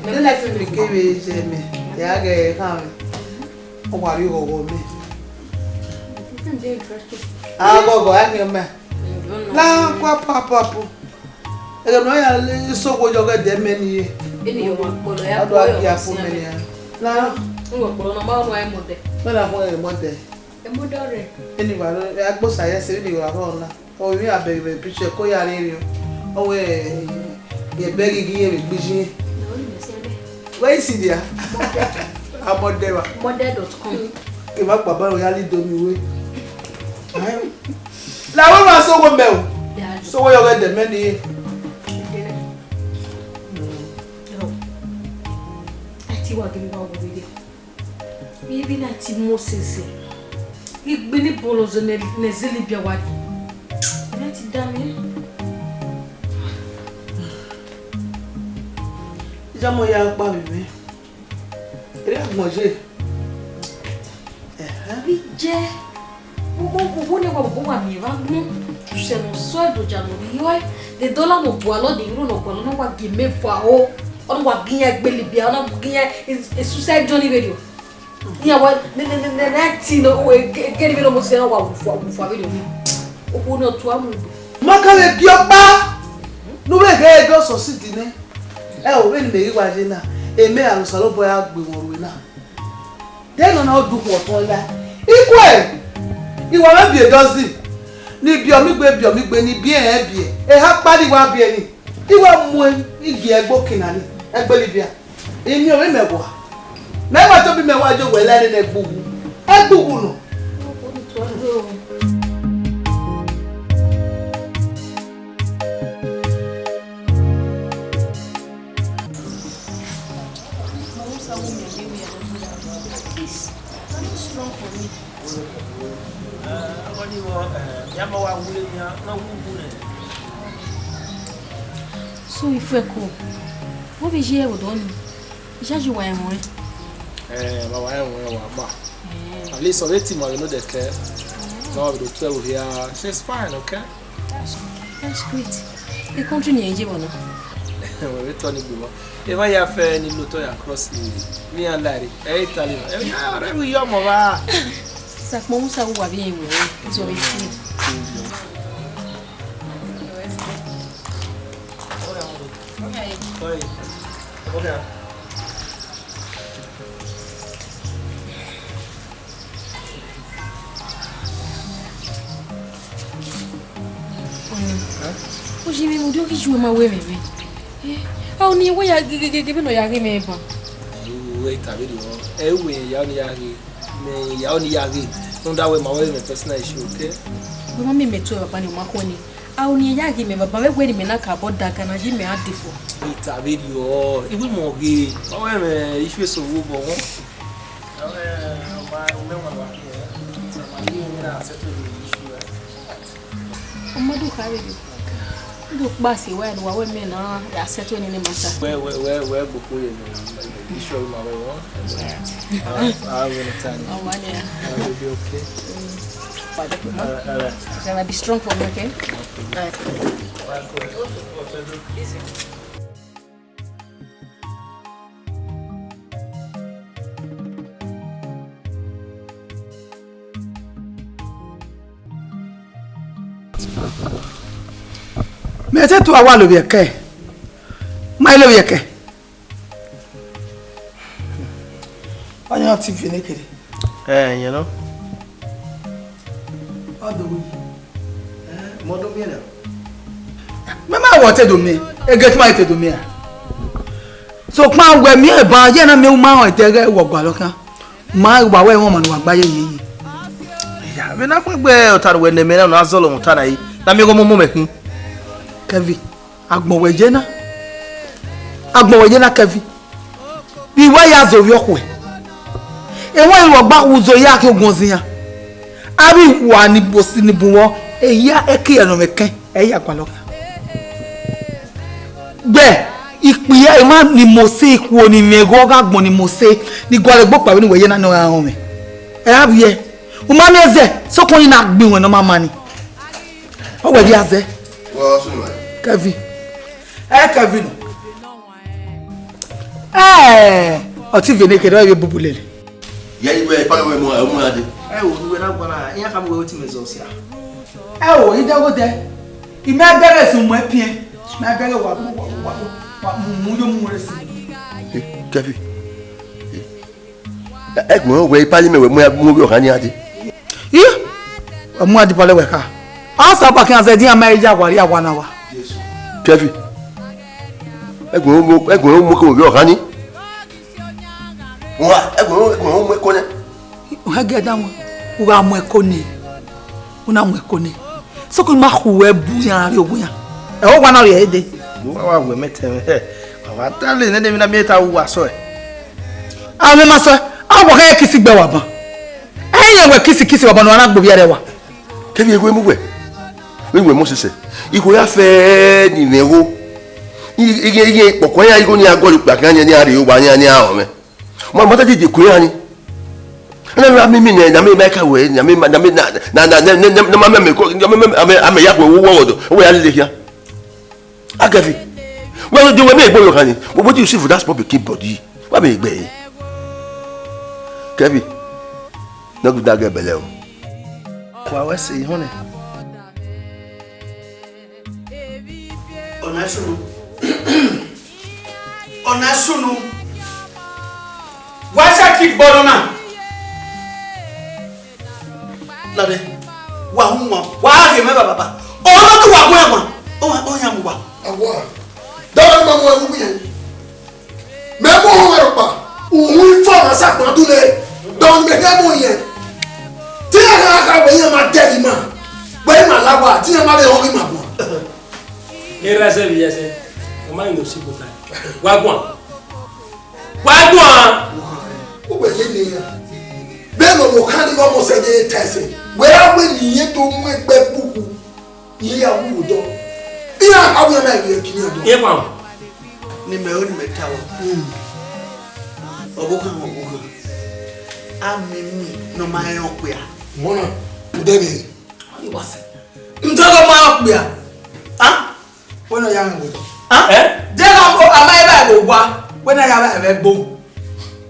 Dele fi mi kevbe ye mẹ, ya ghẹ khan mẹ. Ọ wa rhie oghọghọ mẹ. A ghọghọ, a ghian mẹ. La kwa papapu. Ẹghẹ ne ọ ya le sogho yọ ghẹ dẹ mẹ ni ye. Eni yọ wa kpọlọ ya. Ọ do a gia fu mẹ nia. La. N wẹ kpọlọ nọ ma wẹ mọ dẹ. Mẹ na khuẹn mọ dẹ. Emọdọ rẹ. Eni wa rẹ, a gbe Osa ye ẹse, vbene I gha rrọọ na. Ọ vbe abẹghe vbe picture ko ya rherhe o. Ọ wẹ, ye bẹghe ghi ye vbe gbe iye. Na, ọ ni mẹ sẹ ẹbẹ. Wẹ isi dia? Amọdẹ wa. Mọdẹ dot com. Ke ma kpa ba ya li do mi we. La wẹ ma sogho mẹ o. Ya. Sogho yọ ghẹ dẹ mẹ ni. Yo. A ti wa gele wa wo vbe. Vbe na ti mu osese. Igbe ni bọlọ zẹ ne, ne zẹ Libya wa rri. Vbe na ti da mwẹ. Iye ọmọ ya kpa vbe mwẹ. Erriọ agbọn ye. Ẹhẹn. Vbe jẹ. Gbogbo, gbogbo ne wa, gbogbo wa miẹn vbe agbọn. Usẹ ne ọ sọe do ja ne ọ rri ọe. De dọla ne ọ gualọ, de euro ne ọ gualọ, ne ọ wa gie mẹ eva ro. Ọ ne wa gie iran egbe Libya, ọ ne wa gie iran e, e suicide journey vberriọ. Iran wa, ne, ne, ne, ne, ne, ti ne o, e, e, geri vberriọ mo sẹ, ọ wa wufa, wufa vberriọ ni. Okhuo ne ọ tua mu egbe. Ma ka vbe biẹ ọkpa. Ne u vbe ghe ẹdẹ ọsọ si di nẹ. Ẹ o, vbene mẹ ghi wa ye na, emẹ aro Osanobua ya gbe mwẹ orhu na. De nọ na ọ dukhu ọtọn la. Ikue, I wa vbe biẹ dọzi. Ne I biẹ ọmigbe, biẹ ọmigbe, ne I biẹ ẹnrẹn biẹ. Eha kpali wa biẹ ni. I wa mu igie ẹgbe okin na ni, ẹgbe Libya. I miẹn ovbi mẹ wa. Mẹ wa tobọ imẹ wa yo wẹ la nene ẹgbughu. Ẹgbughu nọ. Please, na no strong for me. So, Ifueko, wo vbe ye ẹvbo dọ ni? Iyayi wa ẹmwẹ. Eh, ma wa ẹmwẹ wa ma. Eh. At least already ma we know the care. Ma wa be do twelve here. She's fine, okay? That's okay. That's great. The country ni ẹ ye wọ na. Wẹ vbe tọ ni gbe wọ. Eva ya fẹ ni lotọ ya cross ni a lare. Ẹ Italy. Ẹ ya rẹ wi yọ mọ va. Sakpọ Musa wa bi yin wẹ. It's your eighteen. Oi. Okay. Oyi mwẹ, mudia ọ ghi yu ma wẹ mwẹ mwẹ. Eh, a, ọni wẹ ya ghe, ghe, ghe, ghe, vbene ọ ya ghe mwẹ ban. Uwẹ ta vberriọ, ẹ wẹ ya ọni ya ghe, mẹ ya ọni ya ghe, rhunmwuda wẹ ma wẹ mwẹ personal issue, okay? Wẹ ma miẹn mẹ tuẹ, baba ni, ọ ma khuẹ ni. A, ọni ya ghe mẹ, baba, vbe wẹ ne imẹ na ka bọ daga na, yi mẹ a de fo. Uwẹ ta vberriọ, I wẹ mọ ghe, ma wẹ mwẹ issue eso vbe obọ wọn. Ọ ma do kha vberriọ. Do kpa si wẹ ne uwa wẹ mẹ na ya settle nene matter. Wẹ, wẹ, wẹ, wẹ gboko ye nọ, issue ma wẹ wọn. All right, I will tell you. Ọ ma nẹ. I will be okay. All right, all right. Then be strong for me, okay? All right. Mẹ te tu awa lovbiẹ kẹ, ma lovbiẹ kẹ. Ọni ọ ti viọ nekere. Ẹ, yẹn nọ. Ọ do wẹ. Ẹ, mọ do miẹn na. Mẹ ma wọ te do miẹn, ege te ma te do miẹn a. Sokpan wẹ miẹn ban, ye na miẹn u ma họn ẹdẹ ghẹ wọ gualọ khian. Ma wa wẹ wọn ma ne uwa gba ye ye ye. Ya, vbe na khuegbe ọta ne uwẹ nọ mẹ na, ne a zọlọ mwẹ ọta na yi, na miẹn ọmọ mọ mẹ khin. Kevin, agbọn wẹ ye na. Agbọn wẹ ye na, Kevin. Vbe I wa ya zẹ ovbi ọkhuẹ, ẹmwẹ ọgba hu zẹ ya khian ogun ọzian. Avbe iwa ni bosi ni bun vbọ, eya ẹki ẹnọ mwẹ kẹn, ẹ ya gualọ khian. Gbẹ ikpia emwa ni Mosi ikhuo ni mwẹ igho ọghe agbọn ni Mosi ni gualọ egbe okpia vbene uwẹ ye na ne ọ ra rọnmwẹ. Ẹ ra vbiẹ, u ma miẹn zẹ, sokpan ọni na gbe iwẹn ne ọ ma ma ni. Ọ wẹ vbe a zẹ. Kevin. Ẹ Kevin. Ẹ, ọ ti vbe ne kherhe, ọ vbe bubu lele. Ya iwẹ ipa wẹ mu, mu ade. Ẹ wo, uwẹ na guan na, iran khama uwẹ otọ mwẹ zẹ ọsia. Ẹ wo, idẹghodẹ, I ma bẹghe sẹ mu ẹpiẹn, ma bẹghe wa, wa, wa, wa, mu, mu yo mu rre sẹ. Kevin. Ẹgbọn wẹ ipa ye mẹ wẹ mu, mu ovbi ọkhan ni ade. Ih, ọ mu adibalẹ wẹ kha. Ọ sa ọkpa khian zẹ, dian ma ya wa, ya wa na wa. Kevin. Ẹgbọn mu, ẹgbọn mu ke ovbi ọkhan ni. Wa, ẹgbọn, ẹgbọn mu ẹko nẹ. Hẹgẹ da wọn, u gha mu ẹko nẹ, u na mu ẹko nẹ. Sokpan ma khu wẹ bu yan rrie owa yan. Ẹ, ọ wa na rrie ẹdẹ. Wa wa wẹ mẹ tẹmwẹ. Wa wa ta le nene mi na miẹn ta u wa sọ ẹ. A mẹ ma sọ ẹ, a wa kẹ kisi gbe wa ban. Ẹ yẹn wẹ kisi kisi wa ban, ne wa na gbe ovbi ẹre wa. Kevin, ewe mu wẹ. Vbene uwẹ mọ sẹsẹ, ikhuo ya fẹ ni mwẹ igho. Iye, iye kpọkọ iran igho ni a gọrọ okpia khian ni a rhie owa ni a rọnmwẹ. Ma, ma ta dede ku iran ni. Ana ra mimi nẹ, na me ma ka wẹ, na me ma, na me na, na, na, na, na, na ma mẹ ko, na me, me, ame, ame ya ku wo wo do. Wo ya lele khian. Akevi. Well, the way me go your honey. What do you see for that small pikin body? What me gbe? Kevin. No go that girl belle o. Wa wẹ sẹ ihọn nẹ. Ọna sunu. Ọna sunu. Wa sa ki gbọdọ na. Lade. Wa hu wọn. Wa ghe mẹ baba. Ọna tu wa gbe wọn. O wa, o ya mu wa. Awa. Dọwẹ ma mu ẹwu yẹn. Mẹ mu ohun ẹrọkpa, uhun ifo ọmwa sa gbọn dule, dọn mẹ hẹ mu yẹn. Te iran gha gha wẹ iran ma dẹ ima, wẹ ima la owa, te iran ma vbe họn ima guan. Erha ẹzẹ vbe iyẹn ẹzẹ, ọ ma rẹn ne osi bota. Wa guan. Wa guan. Uwẹ ye ne iran. Vbene ọvbokhan ni ghe ọmọ sẹ ye ta ẹse, wẹ ra wẹ ne irẹn do mu egbe kpukpu. Iye ya wu dọ. Iran ha wian na ivie kini dọ. Iye pa. Ni mẹ o ni mẹ ta o. Ọvbokhan, ọvbokhan. A mi mi nọ ma rẹn okpia. Mọna, udẹ ni. Ọ ni wa sẹ. Ntọ dọ ma okpia. Ah? Wẹ na ya rẹn wo. Ah? Eh? De na mo ama eva ebo wa. Wẹ na ya eva ebo.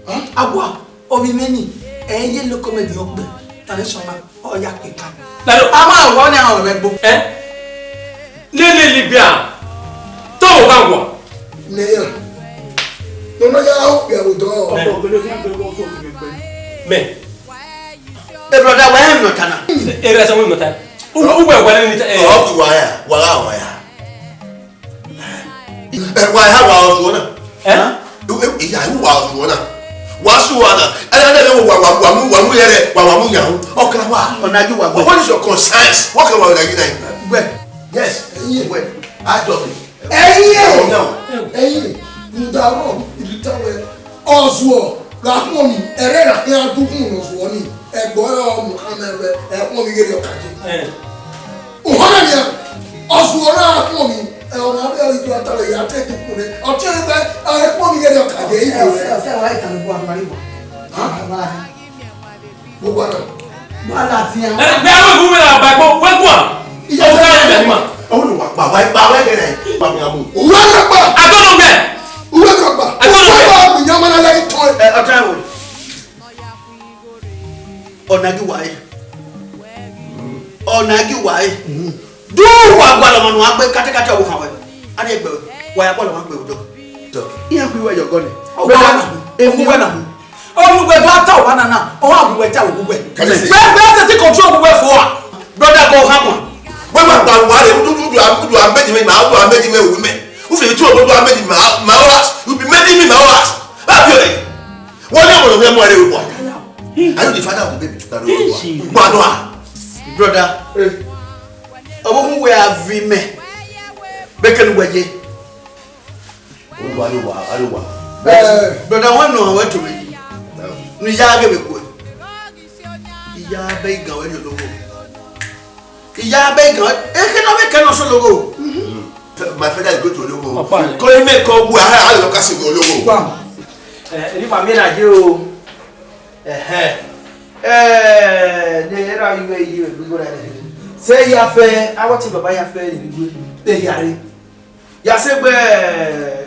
Ah? Awa. Ovbi mwẹ ni, ẹ i ye loko mẹ de ọkpẹ, ta ne sọmwa, ọ ya kpeka. Lalo. A ma wọ ni a rẹn vbe ẹgbo. Ẹ? Nene Libya, te ọ gha wa. Nẹ ya, ne ọ na ya họ okpia vbe odọ. Mẹ. Ẹ brother, wẹ hẹ emwi ne ọ ta na? Ẹ, ẹ rẹ sẹ wẹ emwi ne ọ ta. U, u wẹ wẹ ni ta, ẹ. Ọ ghi wa ya, wa gha wa ya. Ẹ, wa ha wa ọzuọ na. Ẹ? Ẹ, ẹ, ya ru wa ọzuọ na. Wa su wa na. Ẹ, ẹ, ẹ, wa, wa, wa mu, wa mu yẹrẹ, wa, wa mu yan. Ọka wa. Ọna ju wa gbẹ. What is your concerns? What can wa like that? Gbẹ. Yes. Ẹyin. Gbẹ. A jọ mi. Ẹyin. Ẹyin. Mudarọ, ibi ta wẹ. Ọzuọ, gha khuọmi, ẹrẹ ra khian du khuọmi ne ọzuọ ni, ẹgbọ ẹre ọ mu khama ẹvbo, ẹ khuọmi ghe rriọ ka je. Ẹ. Uhọnmwẹ nian, ọzuọ na khuọmi, ẹ, ọmwa vbe ọghe iran ta wẹ ya te du khuọmi nẹ, ọ tie wẹ, ẹ khuọmi ghe rriọ ka je, ibe wẹ. Ọsẹ, ọsẹ, wa itan ne ugbua, wa itan ne ugbua. Ha? Wa itan. Gbogbo ara. Wa ladian. Ẹ, vbe aro gu mẹ na ba ẹgbẹ, wẹ guan. Iya, ọgá ẹ, ẹ, ma. Ọwọ́ ni wà pa, wà pa, wà gẹ̀rẹ̀, pa mi àmú. Uwe ka kpa. Agbọ́dọ̀ mẹ́. Uwe ka kpa. Agbọ́dọ̀ mẹ́. Uwe ka kpa, mi yan mana lẹ́yìn tán. Ẹ, ọjọ́ ẹ̀wọ̀n. Ọ̀nà igi wà yìí. Ọ̀nà igi wà yìí. Du wa gua lọmọ nu agbe katakata wo kan wẹ. A ni egbe wa ya gua lọmọ agbe odo. Iran khui wẹ yọ gọ ni. Ọgua na. Emu wẹ na. Ọghugbẹ do ta owa nana, ọ gha gu wẹ ta owa. Can you see? Bẹẹ, bẹẹ sẹtin control owa fo a. Brother, go hammer. Wẹ ma gba wa re, udu, udu, udu, udu, a made me, ma, udu, a made me, we me. U fi two, udu, a made me, ma, ma, us. You be making me, ma, us. Ba bi ore. Wọ́n ní ọmọ rẹ mọ ẹrẹ wọ. Are you the father of the baby? Gbọdọ a. Brother, ọmọ mu wẹ a vi mẹ. Bẹkẹ nu wẹ ye. Owa, owa, owa. Eh, brother, wẹ nọ wẹ to me. Ni ya ghe vbe kue. Iya bẹ igan wẹ ni ologho. Iya bẹ igan, e khe nọ vbe kẹ nọ sẹ ologho. My father is going to ologho. Ọkpa. Ko ime ko wu, a, a lọ ka sẹ ologho. Ọkpa. Eh, eni ma mi na je o. Ẹhẹn. Eh, ne era iwe iye gbigbo na ne. Se ya fẹ, awọ ti baba ya fẹ ni gbigbo. Te ya re. Ya sẹ gbe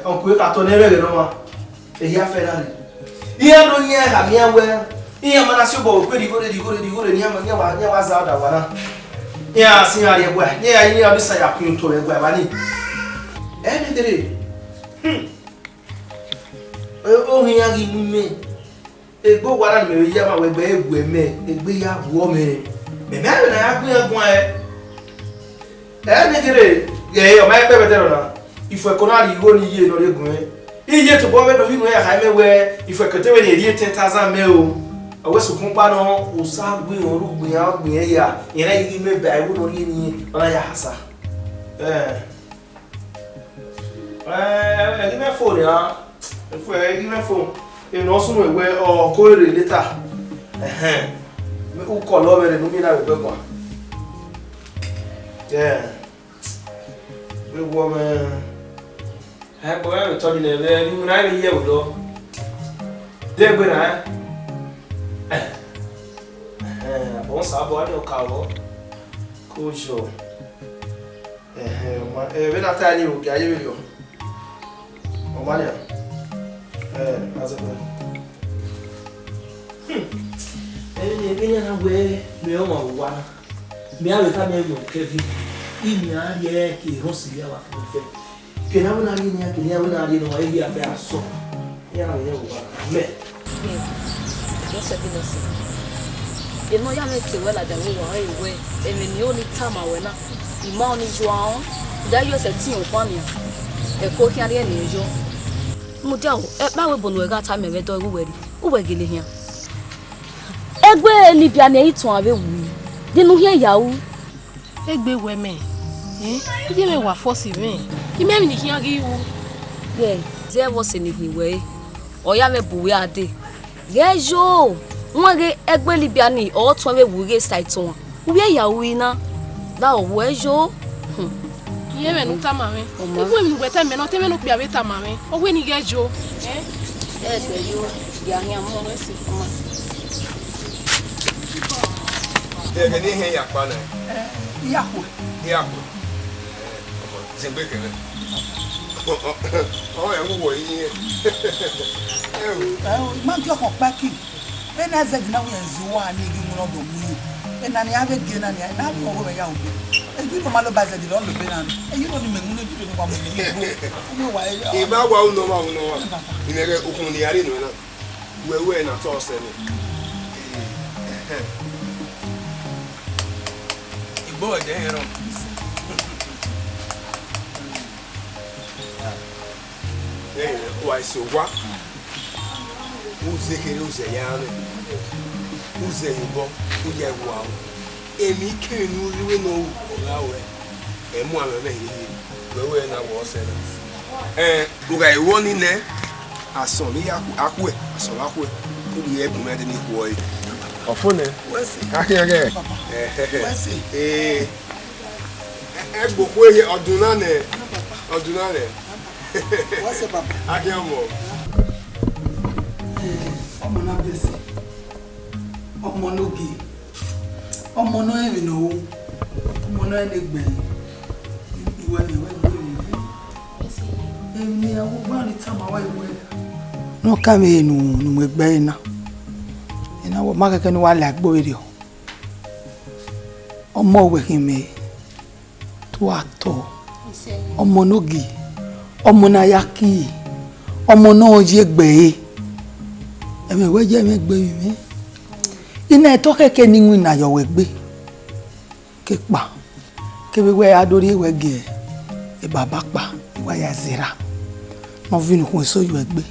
uncle ka tọ ne vbe ẹghẹ ne ọ ma, ehia fẹ na rre. Iran do yan eha miẹn wẹ, iran ma na si obọ vbe ukpe rhie igho rre, rhie igho rre, rhie igho rre, ne iran ma, ne iran wa, ne iran wa za ọdọ awa na. Iran si iran rrie ẹguae, ne iran, iran ọdisa ya kun otọ vbe ẹguae evba ni. Ẹ ne dere. Hmm. Ohin iran ghi mu imẹ. Egbe owa na ne mẹ vbe ya ma wẹ ẹgbẹ ẹre gu mẹ, egbe ya guọ mẹ. Mẹ mẹ vbe na ya gu iran guan ẹre. Ẹ ne kherhe, ghẹ ọ ma kpẹ vbe ẹdẹrọ na. Ifuẹko na rhie igho ni ye ne ọ rhie gun ẹre. Iye tobọ vbe ne ovbi nuẹn ya kha mẹ wẹ, ifuẹko te vbe ne rhie ten thousand mẹ o. Ọ wẹ sokpan ọkpa nọ, osa gbe iran, ọ ru gbe iran, ọ gbe iran hia, iran na ghi mẹ ba ẹvbo ne ọ rhie ni, ọ na ya khasa. Ẹ. Ẹ, ẹ ghi mwẹ phone nian. Ẹ ghi mwẹ phone. Emwi ne ọ sunu wẹ, ọ ko rre later. Ẹhẹn. U call ọ vbe ne u miẹn na vbe egbe guan. Yeah. Vbe wọ mwẹ. Ẹ, kpọnmwẹ vbe tọ nẹ vbe iwinna vbe ye ẹvbo dọ. De egbe na, ẹ? Ẹhẹn, abọ sa bọ, a ni ọ ka vbọ. Ko yọ. Ẹhẹn, ọ ma, ẹ, vbene a ta ẹre ni ro, gie a ye vberriọ. Ọ ma nian. Ẹ, a zẹ wẹ. Hmm. Ẹ, vbene iran na wẹ, mẹ ọmwa owa na. Mẹ a vbe tama ẹmwẹ Kevin, I miẹn a rhie ke erhọn sirri avbe afianma fẹ. Ke ne avbe na rhie nian, ke ne avbe na rhie nọ, e hia fẹ asọn. Iran na vbe rẹn owa. Amen. Joseph Innocent. Enọ ya mwẹ te wẹ ladian vbe owa ẹre wẹ, ẹmwẹ ne I ho ne I tama ruẹ na, I ma ọnii yọ aro, da I sẹtin ọkpa nian, ẹko khian rhie ne I yọ. Mudia o, ẹkpa wẹ ebo ne uwẹ gha tama ẹmwẹ dọ igho uwẹ rri, uwẹ gele khian. Egbe Libya ni ẹre I tuan vbe wu, de ne u khian ya ru? Egbe wẹ mẹ, eh, iye mwẹ wa force mwẹ, I mẹ emwi ne I khian ghi ru. Ghẹ, zẹ vbe ọse ne I hin wẹ re, ọ ya mwẹ bu uwẹ a dee. Ghẹ yo, wẹ ghe egbe Libya ni ọ tuan vbe wu ighe sa itohan, u vbe ya ru na, da ọ wẹ yo. Hmm. Iye mwẹ ne u tama mwẹ, ọ ma. Even emwi ne uwẹ tama mwẹ na, ọ te mwẹ ne okpia vbe tama mwẹ, ọ wẹ ne I ghẹ yo. Eh? Ẹ dẹ yo, ya khian mu. Ọ ma. Ẹghẹ ne I hẹn ya kpa na. Eh, I ya khuẹ. I ya khuẹ. Zengbe kẹrẹ. Ọ ẹ wu wọ iye. Ẹ o. Ẹ o, I ma gie ọkhọ kpa ki. Vbene Isaac na wẹ zẹ uwa ni ghi winna ọdọ mu yi. Ena ni avbe gie na ni, na vbe ọghe mwẹ ya wu. Eyi no ma lo ba Isaac lọ lo be na ni. Eyi no ni mẹ winna eyi no ni wa mu ni. Uwe wa e. I ma wa unu ọmwa, unu ọmwa. I mwẹ ghe ukhunmwu ne I ya rre nuẹn na. Wẹ wẹ na tọ sẹ nẹ. Igbo ẹdẹ hẹn rọ. Wa eso owa, uzẹ kherhe uzẹ ya mwẹ, uzẹ ye obọ, u ya wa ru. Emwi kemwi ne u rhie ne ọ ru, ọ gha ruẹ, ẹ mu amwẹ mwẹ hiehie, wẹ wẹ na wẹ ọsẹ na. Ẹ, u gha ru ọni nẹ, asọn ne a khuẹ, asọn vbe a khuẹ, u rhie ẹbu mwẹ dee ne I khuẹ ẹre. Ọfo nẹ. Wẹ sẹ. A khian ghẹ. Wẹ sẹ. Ee. Ẹgbokhuo ehe, ọdun na nẹ, ọdun na nẹ. Wẹ sẹ, papa. A khian mọ. Ọmọ na bẹsẹ, ọmọ ne ogie, ọmọ ne ọ rẹn emwi ne ọ ru, ọmọ ne ọ rẹn ne egbe ẹre. Iwẹ ne wẹ gbe vbe emwi ne a wu gba ni tama wẹ wẹ. Ne ọ kan vbe ne u mu egbe ẹre na, ena wẹ ọ ma khẹke ne uwa la egbe vberriọ. Ọmọ wẹ khin mẹ, te uwa tọ. Ọmọ ne ogie, ọmọ ne a ya kie, ọmọ ne ọ ye egbe ẹre. Ẹmwẹ wẹ ye ẹmwẹ egbe vbe mwẹ. I na tọ khẹke ne iwinna yọ wẹ egbe. Ke kpa, kevbe wẹ a do rhie wẹ gie baba kpa, wa ya zẹ erha, ne ọ viọ ukhun eso yọ egbe.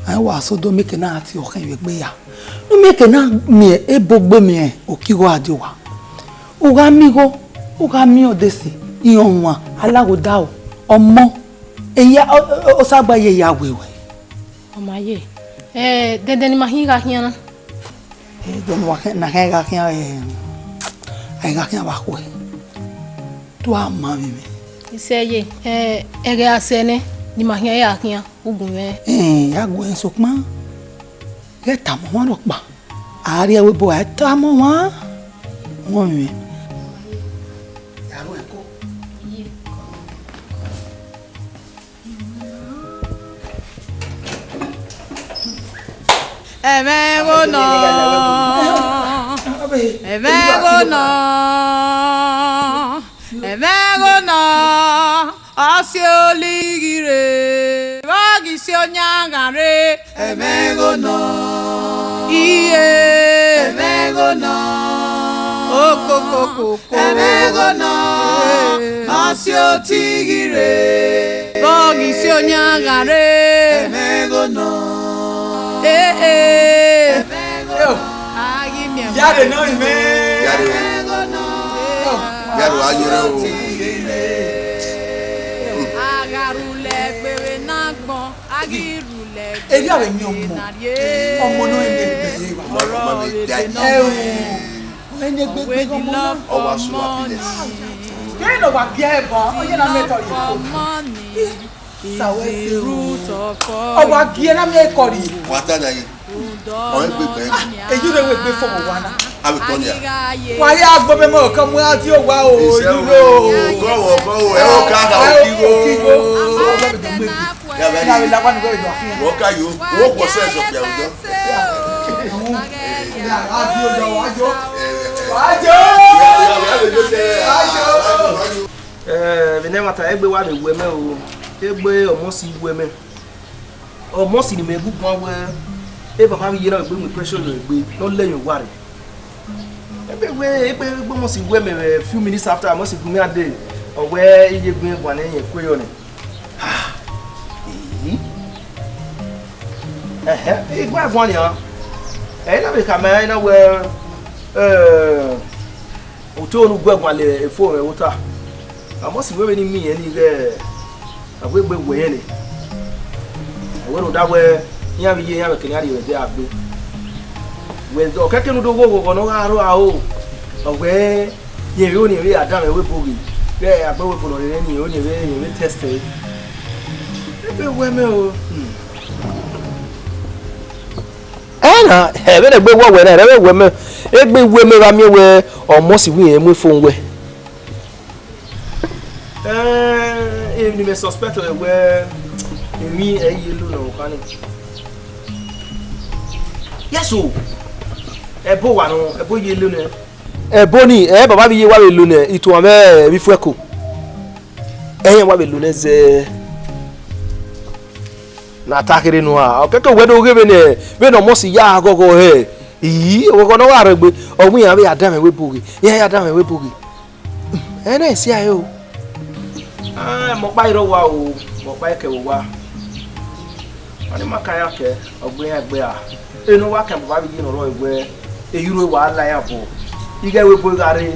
Ẹ wa sẹ odọ mieke na a tie ọkhẹn vbe egbe ya. Ne mieke na miẹn ebo gbe miẹn okigho a die owa. U gha miẹn igho, u gha miẹn ọdesi, irẹn ọmwa, alaghodaro, ọmọ, eya, ọ, ọ, ọ sa gba ye ya wẹ wẹ. Ọ ma ye. Ẹ, dẹndẹn ne ima hin gha khian na. Ẹ, dẹndẹn ne ima khian, na khian gha khian, ẹ, a gha khian vbe akhuẹ. Te uwa ma vbe mwẹ. Isẹ ye, ẹ, ẹghẹ a sẹ nẹ, ne ima khian ya khian, u gu mwẹ. Ẹ, ya gu ẹn sokpan, ghẹ tama ọmwa rhọkpa. A rhie ẹvbo ebo, a tama ọmwa, ọmwa vbe mwẹ. Ẹmwẹ igho nọ, ẹmwẹ igho nọ, ẹmwẹ igho nọ, ọ si olighi rre, vbe ọ ghi si oniangan rre. Ẹmwẹ igho nọ. Iye. Ẹmwẹ igho nọ. Okokokoko. Ẹmwẹ igho nọ. Ọ si otighi rre. Vbe ọ ghi si oniangan rre. Ẹmwẹ igho nọ. Ee, ee. Ẹmwẹ igho nọ. A ghi miẹn. Yare nọ imẹ. Yare. Ẹmwẹ igho nọ. Yare, a yere o. A gha rhulẹ gbe vbe ne agbọn. Erriọ vbe yin ọmọ, ọmọ ne ọ rẹn ne egbe ẹre. Ọmọ ne ọ rẹn ne egbe ẹre, ọmọ na. Ọ wa sunu happiness. Kẹrẹ ne ọ wa gie ẹre ba, ọ ye na mẹ tọ ye. Sa wẹ se ru. Ọ wa gie na mẹ kọ rrie. Wa ta na ye. Ọ rẹn egbe ẹre. Eyi rẹ wẹ egbe fo wa na. A vbe tọ nia. Wa ya gbe mẹ mọ kan mu a ti o wa o. Iṣẹ́ o. Kọ́wọ̀, kọ́wọ̀, ẹ ó ká ha òkìwó. Òkìwó. Ya vbe la wa ni wẹ do afian. Wọ́n ká yo, wọ́n pọ̀ sẹ́ẹ̀ sọ̀kì àwùjọ. Ajo, ajo, ajo. Ajo. Eh, vbe ne ẹmwata, egbe wa vbe wẹ mẹ o, egbe ọmọ si wẹ mẹ. Ọmọ si ne imẹ gu guan wẹ, e baba vbe iye na egbe mu pressure yọ egbe, ne ọ lẹ yọ wa rre. Egbe wẹ, egbe, egbe ọmọ si wẹ mẹ vbe few minutes after, ọmọ si gu mẹ ade, ọ wẹ iye gun guan ne ẹyẹn kue yọ nẹ. Ah, eyi. Ẹhẹ, i gua guan nian. Ẹ i na vbe khama ẹre na wẹ, eh, otọ ne u gu guan le efo mwẹ vbe ota. Ọmọ si wẹ vbene I miẹn ni ighẹ a wegbe wẹ irẹn nẹ. Ọ wẹ rhunmwuda wẹ iran vbe iye iran vbe kene iran rhie vbe ẹdẹ a gbe. Wẹ ọ kẹke ne u do ghe oghọghọ ne ọ gha rrọọ aro, ọ wẹ rẹn vbe oniẹn vbe a danmwẹ ẹvbo ebo ghe, vbe a gbe ẹvbo ebo ne ọ rre ni, oniẹn vbe, oniẹn vbe test ẹre. Egbe wẹ mẹ o. Hmm. Ẹ na, ẹ vbene egbe wẹ wẹ na, ẹ vbe wẹ mẹ, egbe wẹ mẹ gha miẹn wẹ ọmọ si wẹ irẹn mu efo wẹ. Eh, emwi ne imẹ suspect ọre wẹ, emwi ẹ i ye lo nẹ ọkhan ni. Yes o. Ẹbo wa nọ, ẹbo ye lo nẹ. Ẹbo ni, ẹ baba vbe iye wa vbe lo nẹ, ituan mwẹ vbe ifuẹko. Ẹyẹn wa vbe lo nẹ zẹ. Na ta kherhe nua, ọ kẹkẹ wẹ do ghe vbene, vbene ọmọ si ya ghọghọ hẹ. Ii, ọghọghọ ne ọ gha rhọ egbe, ọ wẹ iran vbe ya danmwẹ ẹvbo ebo ghe, iran ya danmwẹ ẹvbo ebo ghe. Ẹ na sia ẹre o. Ah, mẹ ọkpa i rre owa o, Ọkpa ẹkẹ vbe owa, ọnii ma ka ya kẹ, ọ gbe iran egbe ra. Ene uwa kan baba vbe iye ne ọ rrọọ wẹẹ, eyurhu wa la iran obọ. Ighẹ vbe ebo gha rre,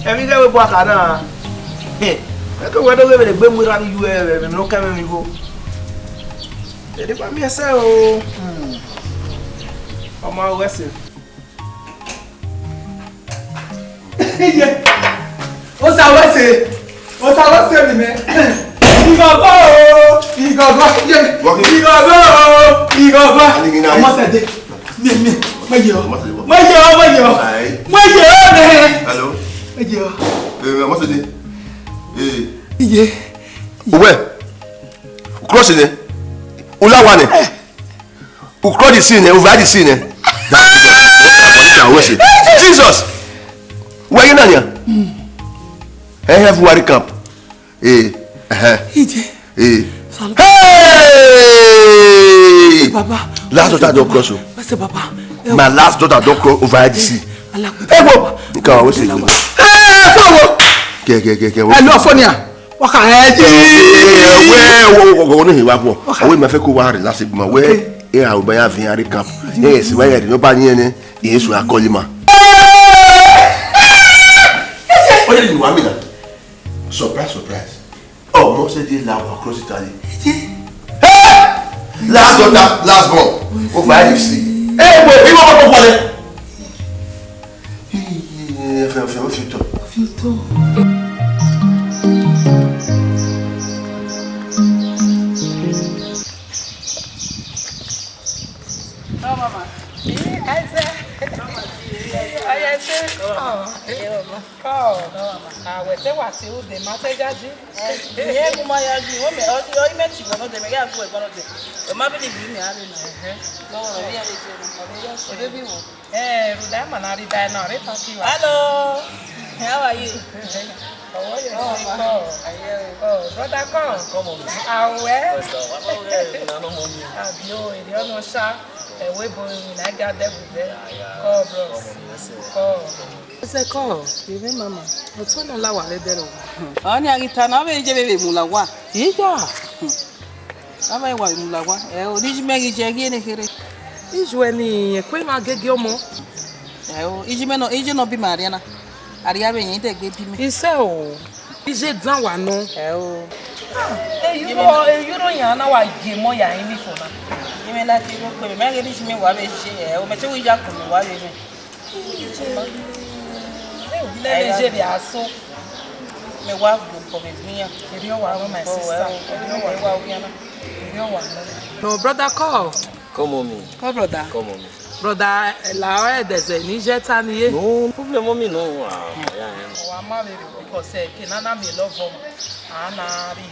ẹmwẹ ighẹ vbe ebo a kha na. Ẹkẹ wẹ do ghe vbe ne egbe mu erha ni yu ẹre vbe emwi ne ọ kẹ mwẹ emwi igho. Ede gba miẹn sẹ o. Ọ ma ru ẹse. Iye. Osa wẹ se. Osa wẹ se mi mẹ. Igọgọ o. Igọgọ. Iye. Igọgọ o. Igọgọ. Ọmọ sẹ de. Mi, mi. Mo ye o. Mo ye o, mo ye o. Mo ye o, mẹ. Hello. Mo ye o. Eh, ọmọ sẹ de. Eh. Iye. Uwẹ. Cross nẹ. Ulawa nẹ. U cross the sea nẹ, u via the sea nẹ. Jesus! Wẹ ye na nian? Ẹ hẹ February camp. Eh, ẹhẹn. Ije. Eh. Hey! Baba. Last daughter don cross o. What's the baba? My last daughter don cross over the sea. Hey, wo. Nka wa wese. Hey, wo. Ke, ke, ke, ke. Ẹ lọ fọ nian. Wa kha ẹ je. Wẹ, wo, wo, wo, ne wa bọ. Awe ma fẹ ko wa relax ma wẹ. E a ba ya vin are camp. Yes, wẹ ya no ba ni ene. Yesu a call ma. Oye ni wa mi na. Surprise, surprise. Oh, mo se di la wa cross Italy. Hey! Last daughter, last born. Over the sea. Hey, wo, iwọ ko ko le. Hey, hey, hey, hey, hey, hey, hey, hey. Ọ, mama. Ẹ, Isaac. Ọ, ya ẹse. Ọ, ẹ, mama. Kọ. Ọ, mama. Awẹ te wa tie ude ma te yayi. Ẹ, ẹ, gu ma yayi. Wẹ mẹ, ọ, ọ, imẹ ti wọ nọdẹ, mẹ ya gu ẹgbọn nọdẹ. Ọ ma believe mẹ a re na. Ẹhẹn. Ọ, ọ, ya ẹse. Ọ, ya ẹse. Ọ, baby wo. Eh, rhunmwuda ma na rhie idae na, ọ rre party wa. Hello. How are you? Ọwọ ye si kọ. Aye o. Oh, brother, come. Come on. Awẹ. First of all, I don't know, I don't know, mommy. Abi o, ere ọnọ sha. Ẹwẹ ebo na ga dẹgbe vẹ. Yeah, yeah. Come, bros. Come on, let's say. Come. Ese kọ, even mama. Ọtọ nọ la wa vbe bẹrẹ owa. Ọni a ghi ta na, ọ vbe je vbe mu la wa. Iya. Avbe wa mu la wa, ẹ o, ne iji mẹ ghi ye ghi ene kherhe. Iju ẹre ni, ẹko emwa gege ọmọ. Ẹ o, iji mẹ nọ, iji nọ bi ma arria na. Arria vbe yẹn dẹgbe bi mẹ. Isẹ o, ije dan wa nọ. Ẹ o. Ah, eyuro, eyuro yan na wa ye emọ ya yin mi fo na. Imẹ na ti ro pe mẹ ghe ne iji mẹ wa vbe je, ẹ o, mẹ te wi ya kun mẹ wa vbe mẹ. Lele je vbe aso. Mẹ wa gbe obọ vbe egbe iran. Erriọ wa nọ, my sister. Erriọ wa nọ. Erriọ wa nọ. No, brother, call. Come on, me. Call brother. Come on, me. Brother, la ẹdẹzẹ ne I ye ta ni ye. No problem, mommy, no. Ah, yeah, yeah. Wa ma vbe rre, because, eh, ke na na miẹn love ọmwa, a na rri.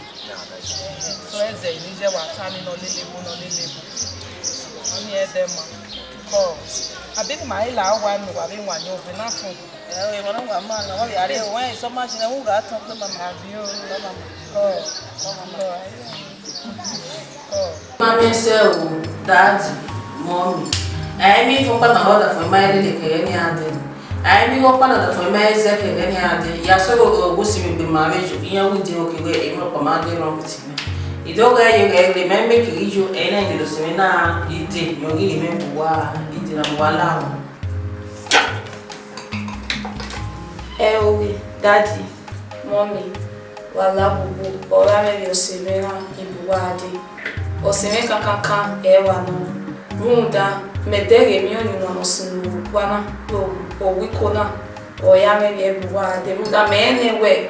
So ẹzẹ ne I ye wa ta ni nọ lele ebo, nọ lele ebo. Ọni ẹdẹ ma. Kọ. Abi ne ima i la owa ne uwa vbe wan yan ovbi na tọn. Ẹ, emwa ne wa ma na, wa vbe a rre, wẹ, so much na, u gha tọn gbe mama. Abi o. Mama. Kọ. Mama. Kọ. Ma miẹn sẹ o, daddy, mommy. Ẹ, mi fo pa na order for my lele kẹrẹ ni a dẹ. Ai, mi ghe ọkpa na da fo ima ẹzẹ kevbe ne iran dee, ya sẹ ọghe owa si vbe egbe ma vbe yo, iran ru dee, okevbe emwi ọkpa ma ghe wrong with me. I do ghẹ ye ghẹ rre, mẹ make ghi yo, ẹre na i dede si mwẹ na, i dee, ne ọ ghi rhie mwẹ bu uwa, i dee na mu uwa la o. Ẹ o, daddy, mommy, wa la bubu, ọ gha mwẹ vbe ọse mwẹ na, i bu uwa dee. Ọse mwẹ kankankan ẹ wa nọ, rhunmwuda mẹ dẹghe emwi ọyunnuan ne ọ sunu vbe owa na, vbe owa iko na, ọ ya mwẹ vbe bu uwa dee, rhunmwuda mẹ rẹn nẹ wẹẹ,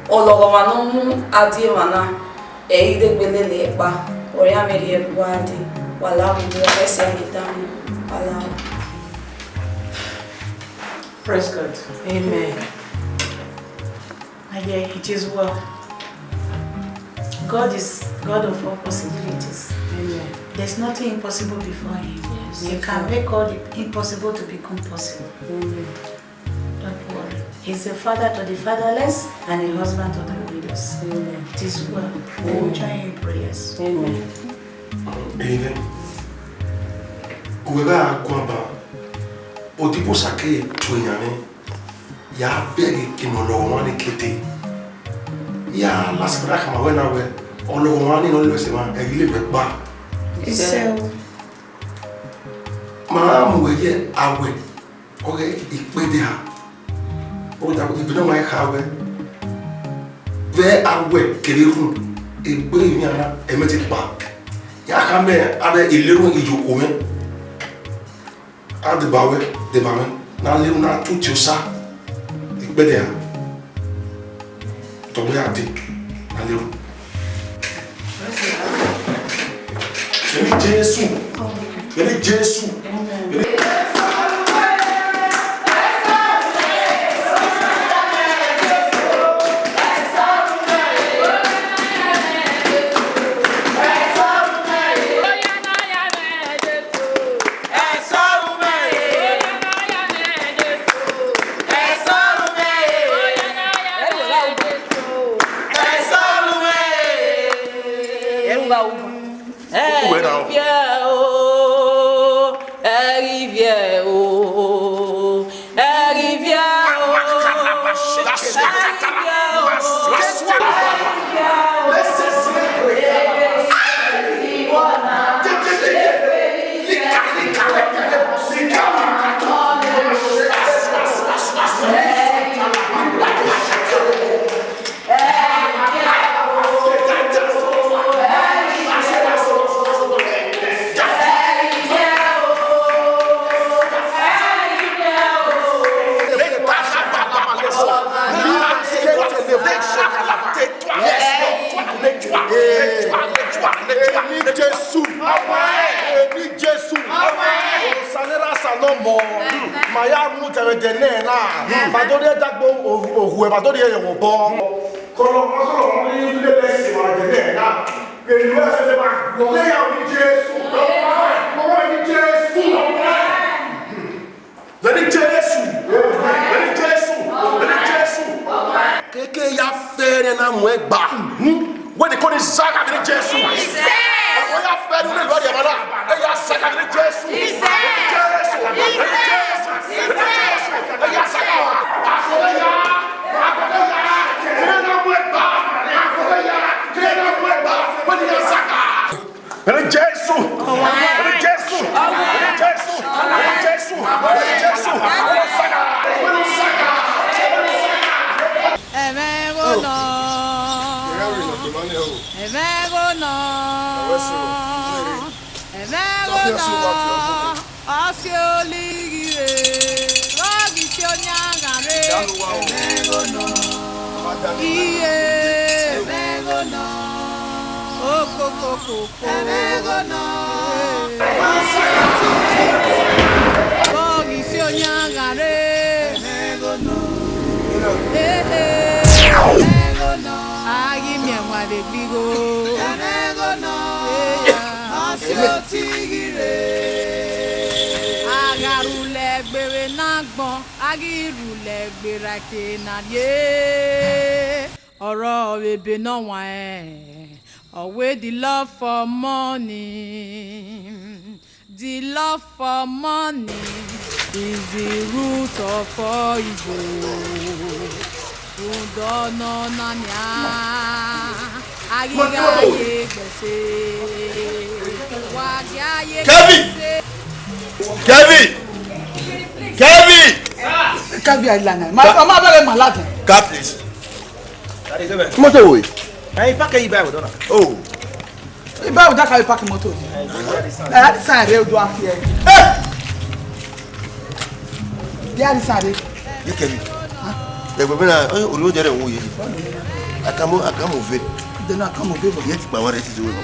ọ lọghọ ọmwa ne ọ mu adie emwa na, ẹ i degbe lele ẹre kpa, ọ ya mwẹ rhie bu uwa dee, wa la vbe owa, ẹse ghi dan mwẹ, wa la. Praise God. Amen. My dear, it is well. God is God of all possibilities. Amen. There's nothing impossible before Him. Yes. He can make all the impossible to become possible. Amen. Don't worry. He's a father to the fatherless and a husband to the widows. Amen. It is well. We will join you in prayers. Amen. Amen. Whoever I go about, Odibo Sake to Yame. Ya bẹghe eke ne ọ lọghọ ọmwa ni kete. Ya last brother khama wẹ na wẹ, Ọlọghọmwa ni nọ lọ ẹse mwa, ẹ ghi lele ẹkpa. Isẹ o. Ma mu wẹ ye awẹ, ọghe ikpẹdẹ ha. Ọ da ibi ne wa kha wẹ, vbe awẹ kevbe erhunmwu, egbe emwi na, ẹmwẹ te kpa. Ya khama avbe ilerhunmwu iyoko mwẹ. A deba wẹ, deba mwẹ, ne a lerhunmwu na tutu osa, ikpẹdẹ ha. Tọgbọ ya dee, na lero. Vbe eni Jesu. Vbe eni Jesu. Vbe eni Ẹrivia o, ẹrivia o, ẹrivia o, ẹrivia o. Eni Jesu. Eni Jesu. Osa ne erha Osa ne ọmọ. Ma ya mu tẹmwẹdẹ nẹ na. Ma do rhie dagbo ohu, ma do rhie ye obọ. Kọlọkọlọ, kọlọkọlọ, ni lele ẹse ma dẹ nẹ na. Eni ẹse ma, wọ ghe ya eni Jesu. Wọ ghe eni Jesu. Vbe eni Jesu. Vbe eni Jesu. Vbe eni Jesu. Keke ya fẹrẹ na mu ẹgba. Wẹ ni ko ni zagha vbe eni Jesu. Ọ ya fẹrẹ ne lọ ye mara. E ya zagha vbe eni Jesu. Vbe eni Jesu. Vbe eni Jesu. Vbe eni Jesu. E ya zagha. Agbọghọ ya. Agbọghọ ya. Kere na mu ẹgba. Agbọghọ ya. Kere na mu ẹgba. Wẹ ni ya zagha. Vbe eni Jesu! Vbe eni Jesu! Vbe eni Jesu! Vbe eni Jesu! Vbe eni Jesu! Ẹmwẹ igho nọ. Ẹmwẹ igho nọ. Ẹmwẹ igho nọ. Ọ si olighi re, ọ ghi si onian ghan re. Ẹmwẹ igho nọ. Iye, ẹmwẹ igho nọ. Okokokoko. Ẹmwẹ igho nọ. Ọ ghi si onian ghan re. Ẹmwẹ igho nọ. Eh, eh. Ẹmwẹ igho nọ. A ghi miẹn wan vbe gbe igho. Ẹmwẹ igho nọ. Eh, ah. Ọ si otighi re. A gha rhulẹ gbe vbe ne agbọn, a ghi rhulẹ gbe ra eke ne a rrie. Ọrọ vbe ebe ne ọ wanrẹn, ọ wẹẹ the love for money, the love for money is the root of all evil. Rhunmwuda ọnọna nian, a ghi gha ye gbẹse, wa gha ye Kevin! Gbẹse. Kevin! Kevin! Kevin, I line. Ma, ma, ma, ma, ma, Car, please. Mọto wo? Ẹ, park yìí báyìí wẹdọ na. Oh. Iba wo da ka park mọto yìí. Ẹ, a di san re odo afi ẹ. Ẹ! Di a di san re. Ye Kevin. Ẹ gbẹ bẹna, ẹ, ori o jẹrẹ wo ye. Akamo, akamo ve. Dena akamo ve bo. Ye ti pa wa re ti zo we ko.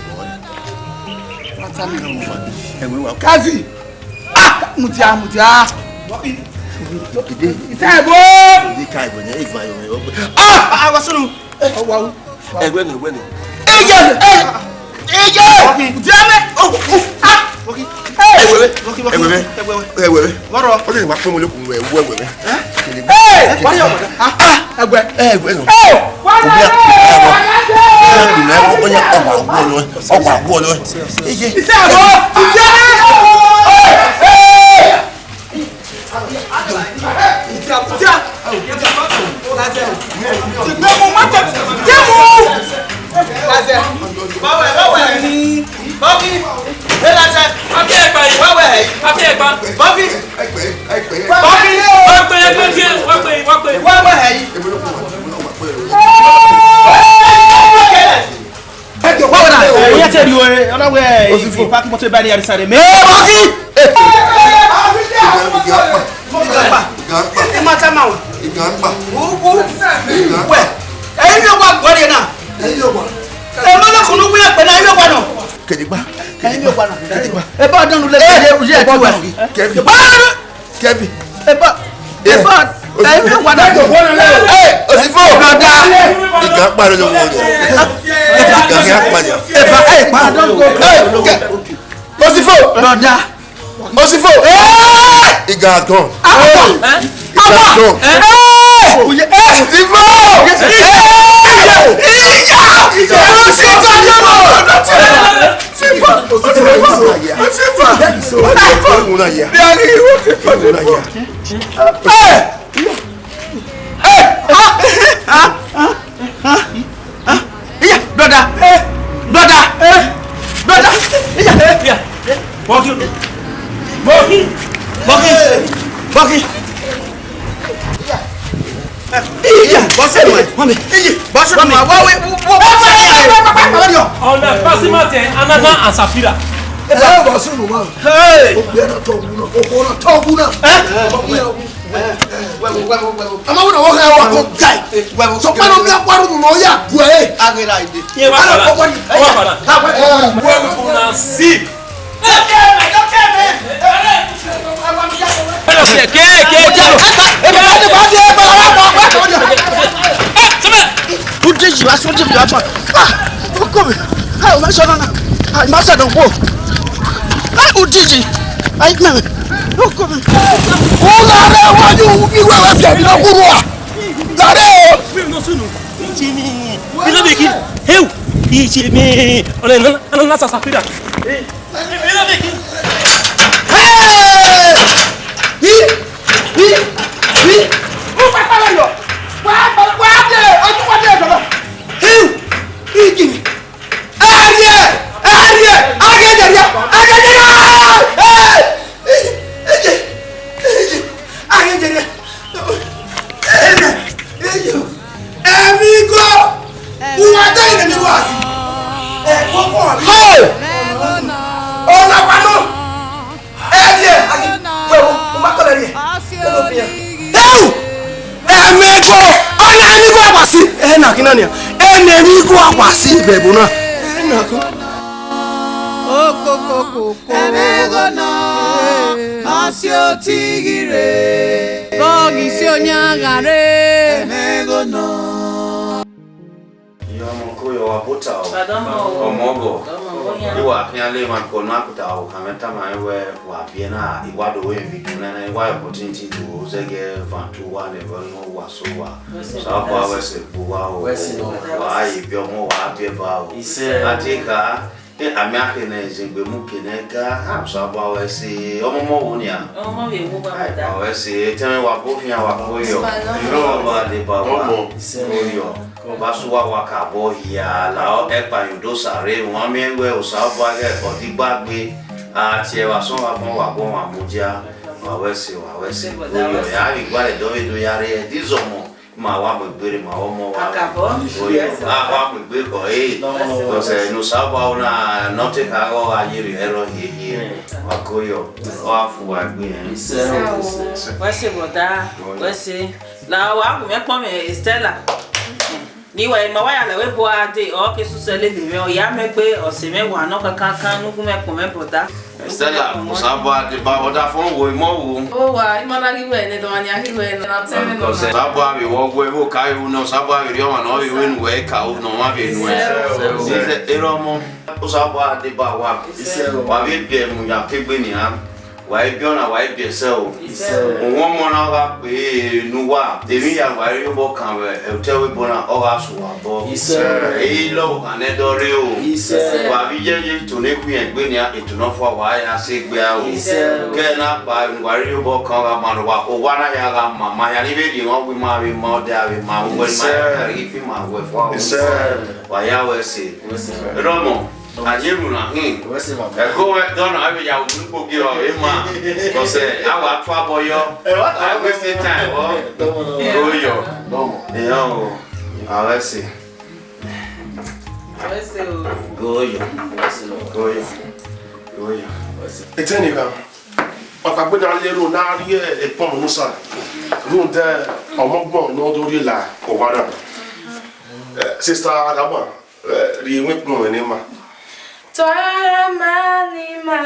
Mata mi. Akamo fa. Ẹ we wa. Kazi. Ah, mudia, mudia. Ide. Isẹ bo. Ide ka ibo ni, ifa yo, yo. Ah, ah, wa sunu. Ọ wa o. Ẹgbẹ ni, ẹgbẹ ni. Eye, eye. Eye. Mudia mẹ. Oh, oh. Ah. Ẹwẹwẹ. Ẹwẹwẹ. Ẹwẹwẹ. Wọ́rọ̀. Ó lè wá pé mo lè kún ẹwẹwẹ. Ẹ, wọ́n yọ̀ wọ́n. Ah, ah, ẹgbẹ́. Ẹ, ẹgbẹ́ nù. Ẹ, wọ́n yọ̀ wọ́n. Ọgbà wọ́ lọ. Ọgbà wọ́ lọ. Iye. Iṣẹ́ àbọ̀. Iṣẹ́ àbọ̀. Iṣẹ́ àbọ̀. Iṣẹ́ àbọ̀. Iṣẹ́ àbọ̀. Iṣẹ́ àbọ̀. Bọ́fì. Bọ́fì. Wá pé, wá pé, wá pé, wá pé. Wá wá ẹ̀ yìí. Ẹ jọ, wá wá. Ẹ yẹ tẹ ri o, ẹ, ọlọ́wọ́ ẹ, Osifo. Ìfipá kí mọ́tò bá ní àdìsá rẹ̀ mí. Ẹ, Bọ́fì. Ẹ, Bọ́fì. Ẹ má tá máa wà. Ìgàn pa. Wo, wo. Ìgàn pa. Wẹ̀, ẹ̀yin mi wá gbọ́dọ̀ náà. Ẹ̀yin mi wá. Ẹ má lọ́kùnrin wí ẹ̀pẹ̀ náà, ẹ̀yin mi wá náà. Kẹ̀dẹ̀gbá. Ẹ̀yin mi wá náà. Kẹ̀dẹ̀gbá. Ẹ bá dánú lẹ́gbẹ̀ẹ́, ẹ, ẹ, ẹ bá dánú. Kevin. Kevin. Ẹ bá, ẹ bá, ẹ̀yin mi wá náà. Ẹ, Osifo. Brother. Ìgàn pa ló ló wọ. Ìgàn ni a pa ni. Ẹ bá, ẹ bá dánú. Ẹ, Ke-, Osifo. Brother. Osifo. Hey! He got gone. He got gone. Hey! Osifo. Hey! Osifo. Hey! Hey! Ah! Ah! Ah! Ah! Iya, brother. Eh, brother. Eh, brother. Iya, iya. Bọ́kì. Bọ́kì. Bọ́kì. Bọ́kì. Iya, bọ́sẹ̀ mọ̀ ẹ́. Mọ̀mí. Iya, bọ́sẹ̀ mọ̀ ẹ́. Wá wí, wá, wá, wá, wá, wá, wá, wá. Ọ̀nà Pásímọ̀tì, Anana and Safira. Ẹ bá wà sùn wá. Hey. Ó gbé ẹ̀rọ tó wú náà. Ó kó náà tó wú náà. Ẹ? Ó gbé ẹ̀rọ wú. Ama wuna wo ha wa ko gai. Sokpani mi akparu mu no ya gue. Aghera ide. Ye wa fana. Wa fana. Una see. Ke, ke, ke. Udeji wa so, Udeji wa so. Ah, come. Ah, ma so na. Ah, ma so na wo. Ah, Udeji. Ai, mẹ. Come. Ó la rẹ wájú iwé rẹ fìyà mi lọ kúrò à. Lare o. Ijemi. Ijemi. Heu. Ijemi. Ọ̀nà iná, iná, iná sàṣà fìdá. Ijemi. Hey! Hi! Hi! Hi! Ó pàpà lọ. Wá, wá, wá dé. Ojú wá dé, jọ̀lọ́. Heu! Ijemi. Ariẹ! Ariẹ! Ariẹ! Ariẹ! Ariẹ! Ariẹ! Hey! Ariẹ! Ariẹ! Ariẹ! Ẹmí gọ, uwa dá ìrẹ̀lẹ̀ wá sí. Ẹ kọ́kọ́ rí. Ọ̀nà wa náà. Ẹ rí ẹ, wẹ̀wò, mo máa kọ́lẹ̀ rí ẹ. Ẹ ló fi hàn. Ẹ̀wù! Ẹ̀mí gọ, ọ̀nà ẹ̀mí gọ wá sí. Ẹ nà kí náà nìyà. Ẹ nà ẹ̀mí gọ wá sí ìbẹ̀bù náà. Ẹ nà kí. Okokokoko. Ẹmẹgho nọ, ọ si otighi rre. Vbe ọ ghi si oyan gha rre. Ẹmẹgho nọ. Iyọmọ ko yọ wa bota o. Ọmọ o. Ọmọ ọgọ. Ọmọ ọgọ yan. Iwa khian le ma ko na kuta o, kan mẹ tama wẹ wa biẹ na, iwa do we video na, na iwa opportunity do zẹgẹ van tu wa ne vẹ no wa so wa. Wẹ sẹ. Sa wa wẹ sẹ gbo wa o. Wẹ sẹ nọ. Wa ye bi ọmọ wa biẹ ba o. Isẹ. Ati ka, e, a mia khe nẹ, zengbe mu ke nẹ ga, ha, Osanobua wẹ sẹ, ọmọ ọmọ wo nian? Ọmọ vbe wo ba. Ai, da. Wa wẹ sẹ, etẹn mwẹ wa bo khian wa ko yọ. Osanobua deba wa. Ọmọ. Ko yọ. Ba su wa wa ka bọ hia, la ọ, ẹkpa yo do sare, wan miẹn wẹ Osanobua ghẹ, ọ di gbagbe, a tie wa sọn wa fọn wa bọ wa mudia, wa wẹ sẹ, wa wẹ sẹ. Ko yọ, ya vbe gua ẹdọ vbe do ya rre, ẹdizọmọ. Ma wa mu egbe rre, ma wa mu ọmọ wa. Akabọ. Oyo, a wa mu egbe kọ, eh. Because, eh, ne Osanobua na, ne ọ te kha gha ye rre ẹrọ hiehie. Wa ko yọ, ọ gha fu wa egbe, eh. Wẹ sẹ brother, wẹ sẹ. La wa gu mwẹ kpọnmwẹ Stella. Ni wa ma wa ya lẹ wẹ bu a dee, ọ ke susẹ lele mwẹ, ọ ya mẹ gbe, ọ sẹ mwẹ wa nọ kankan kan, ne u gu mwẹ kpọnmwẹ brother. Stella, Osanobua deba, ọ da fọn wo, imọ wo. Owa, imọ na ghi wẹ nẹ, dọmwa nian ghi wẹ nẹ, na tẹ mwẹ nọ. Osanobua vbe wọ wẹ vbe oka ru nọ, Osanobua vbe rhie ọmwa ne ọ vbe ru enu wẹ ka ru ne ọmwa vbe nuẹn. Erha ọmọ, Osanobua deba wa. Wa vbe biẹ mu ya kegbe nian. Wa i biẹ ọna, wa i biẹ sẹ o. Owẹn ọmọ na gha kpe ne uwa, emwi hia wa i rhie obọ kan vbe otọ ẹvbo ebo na, ọ gha sẹ uwa obọ. Ẹ i lọghọ kan nẹ dọrre o. Wa vbe iye ye eto ne khuiẹn egbe nian, eto ne ọ fua wa ya sẹ egbe aro. Kẹ na kpa, wa rhie obọ kan, ọ gha ma uwa, owa na ya gha ma, ma hia ni vbe rhie mwẹ, ọ ghi ma vbe ma, ọ de a vbe ma, uwẹ ma ya ka rhie fi ma wẹ fua o. Wa ya wẹ sẹ. Erha ọmọ. A ye ru na hin. Wẹ sẹ, mama. Ẹko wẹ dọ na, avbe ya unu kpo gi rọ vbe ma. Because, eh, a wa tu abọ yọ. Ẹ wa tu I waste time, bro. Dọmọ, dọmọ. Go yo. Dọmọ. Iran o. A wẹ sẹ. Wẹ sẹ o. Go yo. Wẹ sẹ o. Go yo. Go yo. Etẹn ni gha. Ọ ka gbe na le ro na rhie ekpọnmwẹ ne Usa. Rhunmwuda ọmọ ọgbọn ne ọ do rhie la owa na. Eh, sister Adama, eh, rhie emwi ekpọnmwẹ ne ima. Tọgha ma ni ma,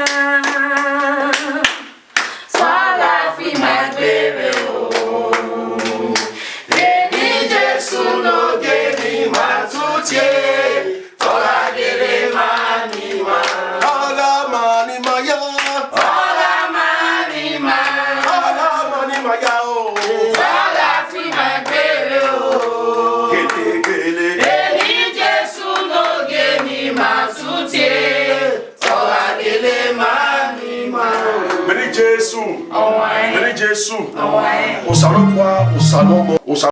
tọgha fi ma gbere o. Vbene Jesu ne ogie ne ima tutie, tọgha gele ma ni ma. Tọgha ma ni ma ya. Tọgha ma ni ma. Tọgha ma ni ma ya o. Tọgha fi ma gbere o. Gele, gele. Vbene Jesu ne ogie ne ima tutie, tọgha gele ma ni ma. Vbene Jesu. Ọwaẹn. Vbene Jesu. Ọwaẹn. Osanobua, Osanobua, Osa